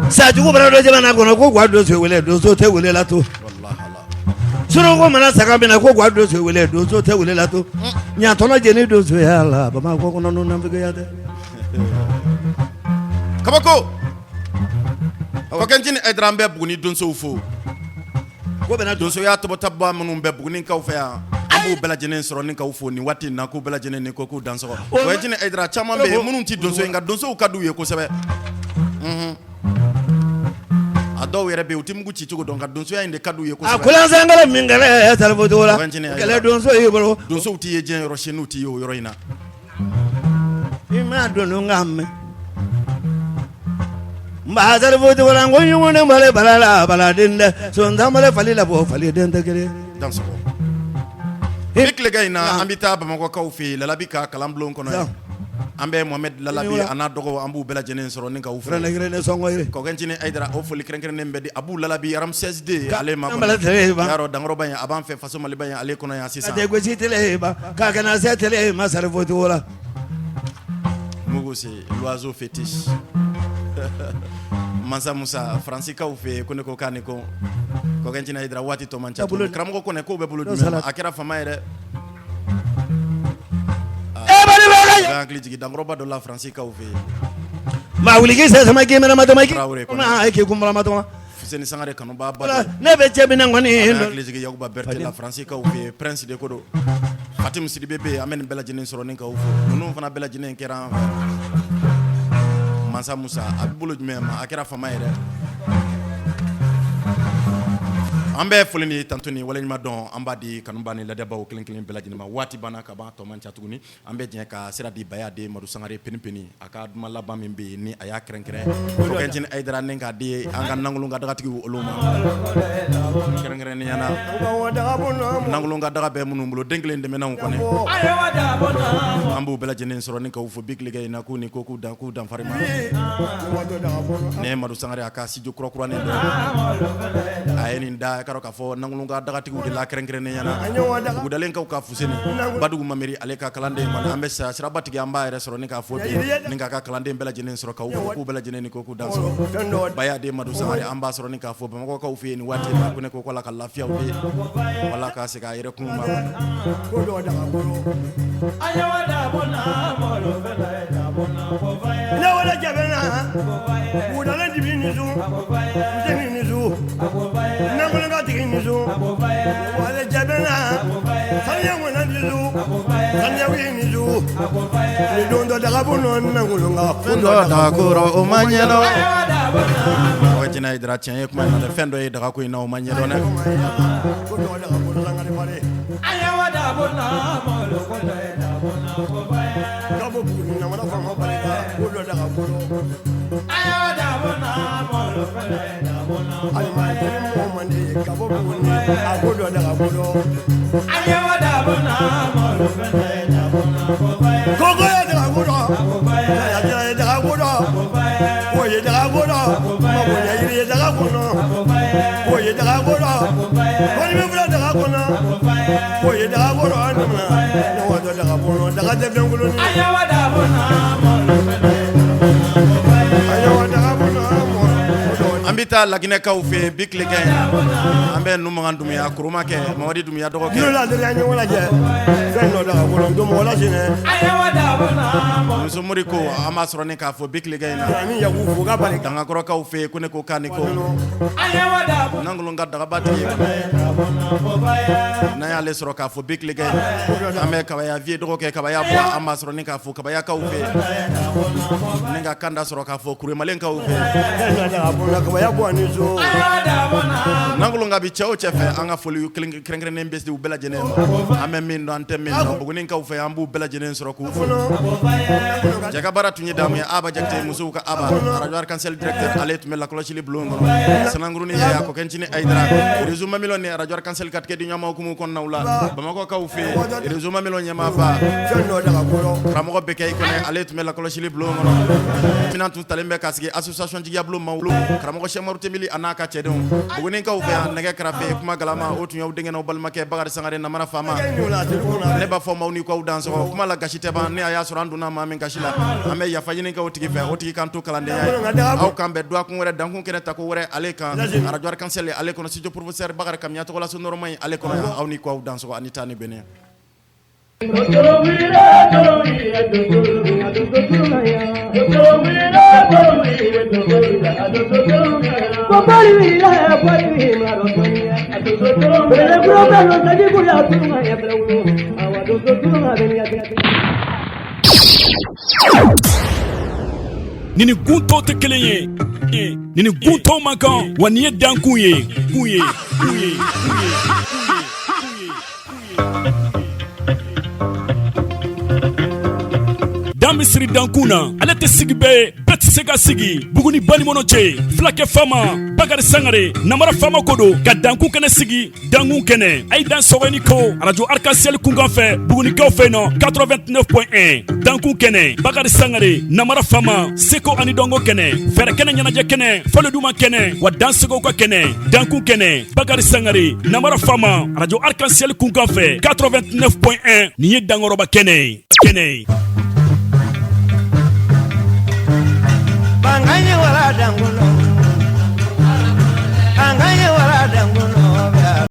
Sajugu bara dɔ jamana kɔnɔ ko ko donso wele donso tɛ welela to. Suruku mana saga minɛ ko ko donso wele donso tɛ welela to. Ɲatɔnɔ jeni donsoya la Bamakɔ kɔnɔ n'o nafigiya tɛ. Kabako. Kɔkɛ Ncinin Hayidara an bɛ Buguni donsow fo. Ko bɛna donsoya tɔbɔtaba minnu bɛ Bugunikaw fɛ yan an b'u bɛɛ lajɛlen sɔrɔ ni k'aw fo nin waati in na k'u bɛɛ lajɛlen ni ko k'u dansɔgɔ. Kɔkɛ Ncinin Hayidara caman bɛ yen minnu tɛ donso ye nka donsow ka d'u ye kosɛbɛ. A dɔw yɛrɛ bɛ yen u tɛ mugu ci cogo dɔn nka donsoya in de ka d'u ye A kosɛbɛ. kolansangala min kɛlɛ sarifu t'o la kɛlɛ donso y'i bolo. Donsow t'i ye diɲɛ yɔrɔ si n'u t'i ye o yɔrɔ in na. I ma don ka mɛn nba sarifu t'o la ko ɲugun bale bala la baladen dɛ sonsan bale fali la bɔ fali den tɛ kelen. Dansɔgɔ. Ni tilegan in na an bɛ taa Bamakɔkaw fɛ yen Lalabi ka kalanbulon kɔnɔ yan. An bɛ Mohamed Lalabi a n'a dɔgɔw, an b'u bɛɛ lajɛlen sɔrɔ ni ka u fo. Kɔkɛ Ncinin Ayidara, o foli kɛrɛnkɛrɛnnen bɛ di Abu Lalabi Ramsès II ale ma. Y'a dɔn dankɔrɔba in a b'an fɛ faso Maliba in ale kɔnɔ yan sisan. K'a kana se télé ma sari fɔ la. Mugu c'est l'oiseau fétiche. Mansa Musa Faransikaw fɛ yen, ko ne ko k'a ni ko Kɔkɛ Ncinin Ayidara, waati tɔ man ca. Karamɔgɔ Kɔnɛ, k'o bɛ bolo jumɛn? A kɛra fama ye dɛ. A hakili jigin dankɔrɔba dɔ la Faransikaw fɛ yen. Maa wuli k'i sɛ sama k'i mɛnɛ ma dama k'i kun ma dama. Fuseni Sangare kanuba ba. Ne bɛ cɛ min kɔni. An bɛ hakili jigin Yakuba Berete la Faransikaw fɛ yen, Prince de ko don. Fatimu Sidibe bɛ yen, an bɛ nin bɛɛ lajɛlen sɔrɔ ni k'aw fo. Ninnu fana bɛɛ lajɛlen kɛra an fɛ. Mansa Musa, a bɛ bolo jumɛn ma? A kɛra fama ye dɛ. An bɛ foli ni tantu ni waleɲuman dɔn, an b'a di kanuba ni ladɛbaw kelen kelen bɛɛ lajɛlen ma. Waati banna ka ban, tɔ man ca tuguni. An bɛ jɛ ka sira di Baya den Madu Sangare Peni Peni, a ka duman laban min bɛ yen ni a y'a kɛrɛnkɛrɛn Kɔkɛ Ncinin Ayidara ni k'a di an ka Nankolon ka dagatigiw olu ma, kɛrɛnkɛrɛnnenya la Nankolon ka daga bɛ minnu bolo, den kelen dɛmɛnaw kɔni, an b'u bɛɛ lajɛlen sɔrɔ ni k'u fo bi tilegan in na, k'u ni ko k'u dan k'u danfari ma. Ne Madu Sangare, a ka studio kurakuranin dɔ, a ye nin da k'a dɔn k'a fɔ Nankolon ka dagatigiw de la, kɛrɛnkɛrɛnnenya la Bugudalenkaw ka Fuseni Badugu Mameri, ale ka kalanden kɔni, an bɛ siraba tigɛ, an b'a yɛrɛ sɔrɔ ni k'a fɔ bi ni k'a ka kalanden bɛɛ lajɛlen sɔrɔ k'u fo k'u bɛɛ lajɛlen ni ko k'u dansɔgɔ. Baya den Madu Sangare, an b'a sɔrɔ ni k'a fo Bamakɔkaw fɛ yen nin waati in na, ko ne ko k'Ala ka lafiyaw di wala ka segin a yɛrɛ kun ma. Fɛn dɔ dagakoro o ma ɲɛdɔn. Kɔkɛ Ncinin Ayidara, tiɲɛ ye kuma in na dɛ, fɛn dɔ ye dagako in na o ma ɲɛdɔn dɛ. An bɛ taa Laginɛkaw fɛ yen bi tilegan in, an bɛ Numakan Dunbuya Koromakɛ, Mamadi Dunbuya dɔgɔkɛ. Muso Mori ko an b'a sɔrɔ ni k'a fɔ bi tilegan in na Dangakɔrɔkaw fɛ yen, ko ne ko k'a ni ko Nankolon ka dagaba tigi, n'an y'ale sɔrɔ k'a fɔ bi tilegan in, an bɛ Kabaya Vieux dɔgɔkɛ Kabaya Buwa, an b'a sɔrɔ ni k'a fɔ Kabayakaw fɛ yen, ni ka kanda sɔrɔ k'a fɔ Kurumalenkaw fɛ yen. Nankolon ka bi cɛ o cɛ fɛ, an ka foli kɛrɛnkɛrɛnnen bɛ se u bɛɛ lajɛlen ma. An bɛ min dɔn, an tɛ min dɔn, Bugunikaw fɛ, an b'u bɛɛ lajɛlen sɔrɔ k'u fo. Cɛ ka baara tun ye damu ye, Aba Jakite, musow ka Aba, radio Arc-en-Ciel directeur, ale tun bɛ lakɔlɔsili bulon kɔnɔ. Sanankurunin Yaya, Kɔkɛ Ncinin Ayidara, réseau Mamelɔn ni radio Arc-en-Ciel ka tigɛ di ɲɔgɔn ma hukumu kɔnɔnaw la, Bamakɔkaw fɛ yen, réseau Mamelɔn ɲɛmaaba, karamɔgɔ Bɛkɛ i Kɔnɛ, ale tun bɛ lakɔlɔsili bulon kɔnɔ. Minan tun talen bɛ ka sigi association jigiya bulon maaw bolo, karamɔgɔ Sɛkumaru Tɛnbili a n'a ka cɛdenw. Bugunikaw fɛ yan, nɛgɛ karafe kuma galama, o tun y'aw denkɛ n'aw balimakɛ Bakari Sangare Namara Faama. Ne b'a fɔ maaw ni k'aw dansɔgɔ, kuma la gasi tɛ ban. Ni a y'a sɔrɔ an donna maa min gasi la, an bɛ yafa ɲini kɛ o tigi fɛ, o tigi k'an to kalandenya ye. Aw k'an bɛn dɔgɔkun wɛrɛ, dankun kɛnɛ tako wɛrɛ ale kan, radio Arc-en-Ciel ale kɔnɔ, studio professeur Bakari Kamiya tɔgɔlaso nɔrɔma in ale kɔnɔ yan. Aw ni k'aw dansɔgɔ ani taa ni bɛnnen. Nin ni gun tɔw tɛ kelen ye, nin ni gun tɔw man kan, wa nin ye dankun ye, kun ye, kun ye, kun ye. Dan bɛ siri dankun na, ale tɛ sigi bɛɛ ye, bɛɛ tɛ. tɛ se ka sigi. Buguni banikɔnɔ cɛ, fulakɛ faama Bakari Sangare, namara faama ko don, ka dankun kɛnɛ sigi. Dankun kɛnɛ, a ye dan sɔgɔ ni ko arajo Arc-en-Ciel kunkan fɛ, Bugunikaw fɛ nɔ 89.1. Dankun kɛnɛ, Bakari Sangare, namara faama, seko ani dɔnko kɛnɛ, fɛɛrɛ kɛnɛ, ɲɛnajɛ kɛnɛ, fɔli duman kɛnɛ, wa dansegow ka kɛnɛ. Dankun kɛnɛ, Bakari Sangare, namara faama, arajo Arc-en-Ciel kunkan fɛ 89.1. Nin ye dankɔrɔba kɛnɛ ye, kɛnɛ ye. Bankan ye wara dankun, an ye wara dankun.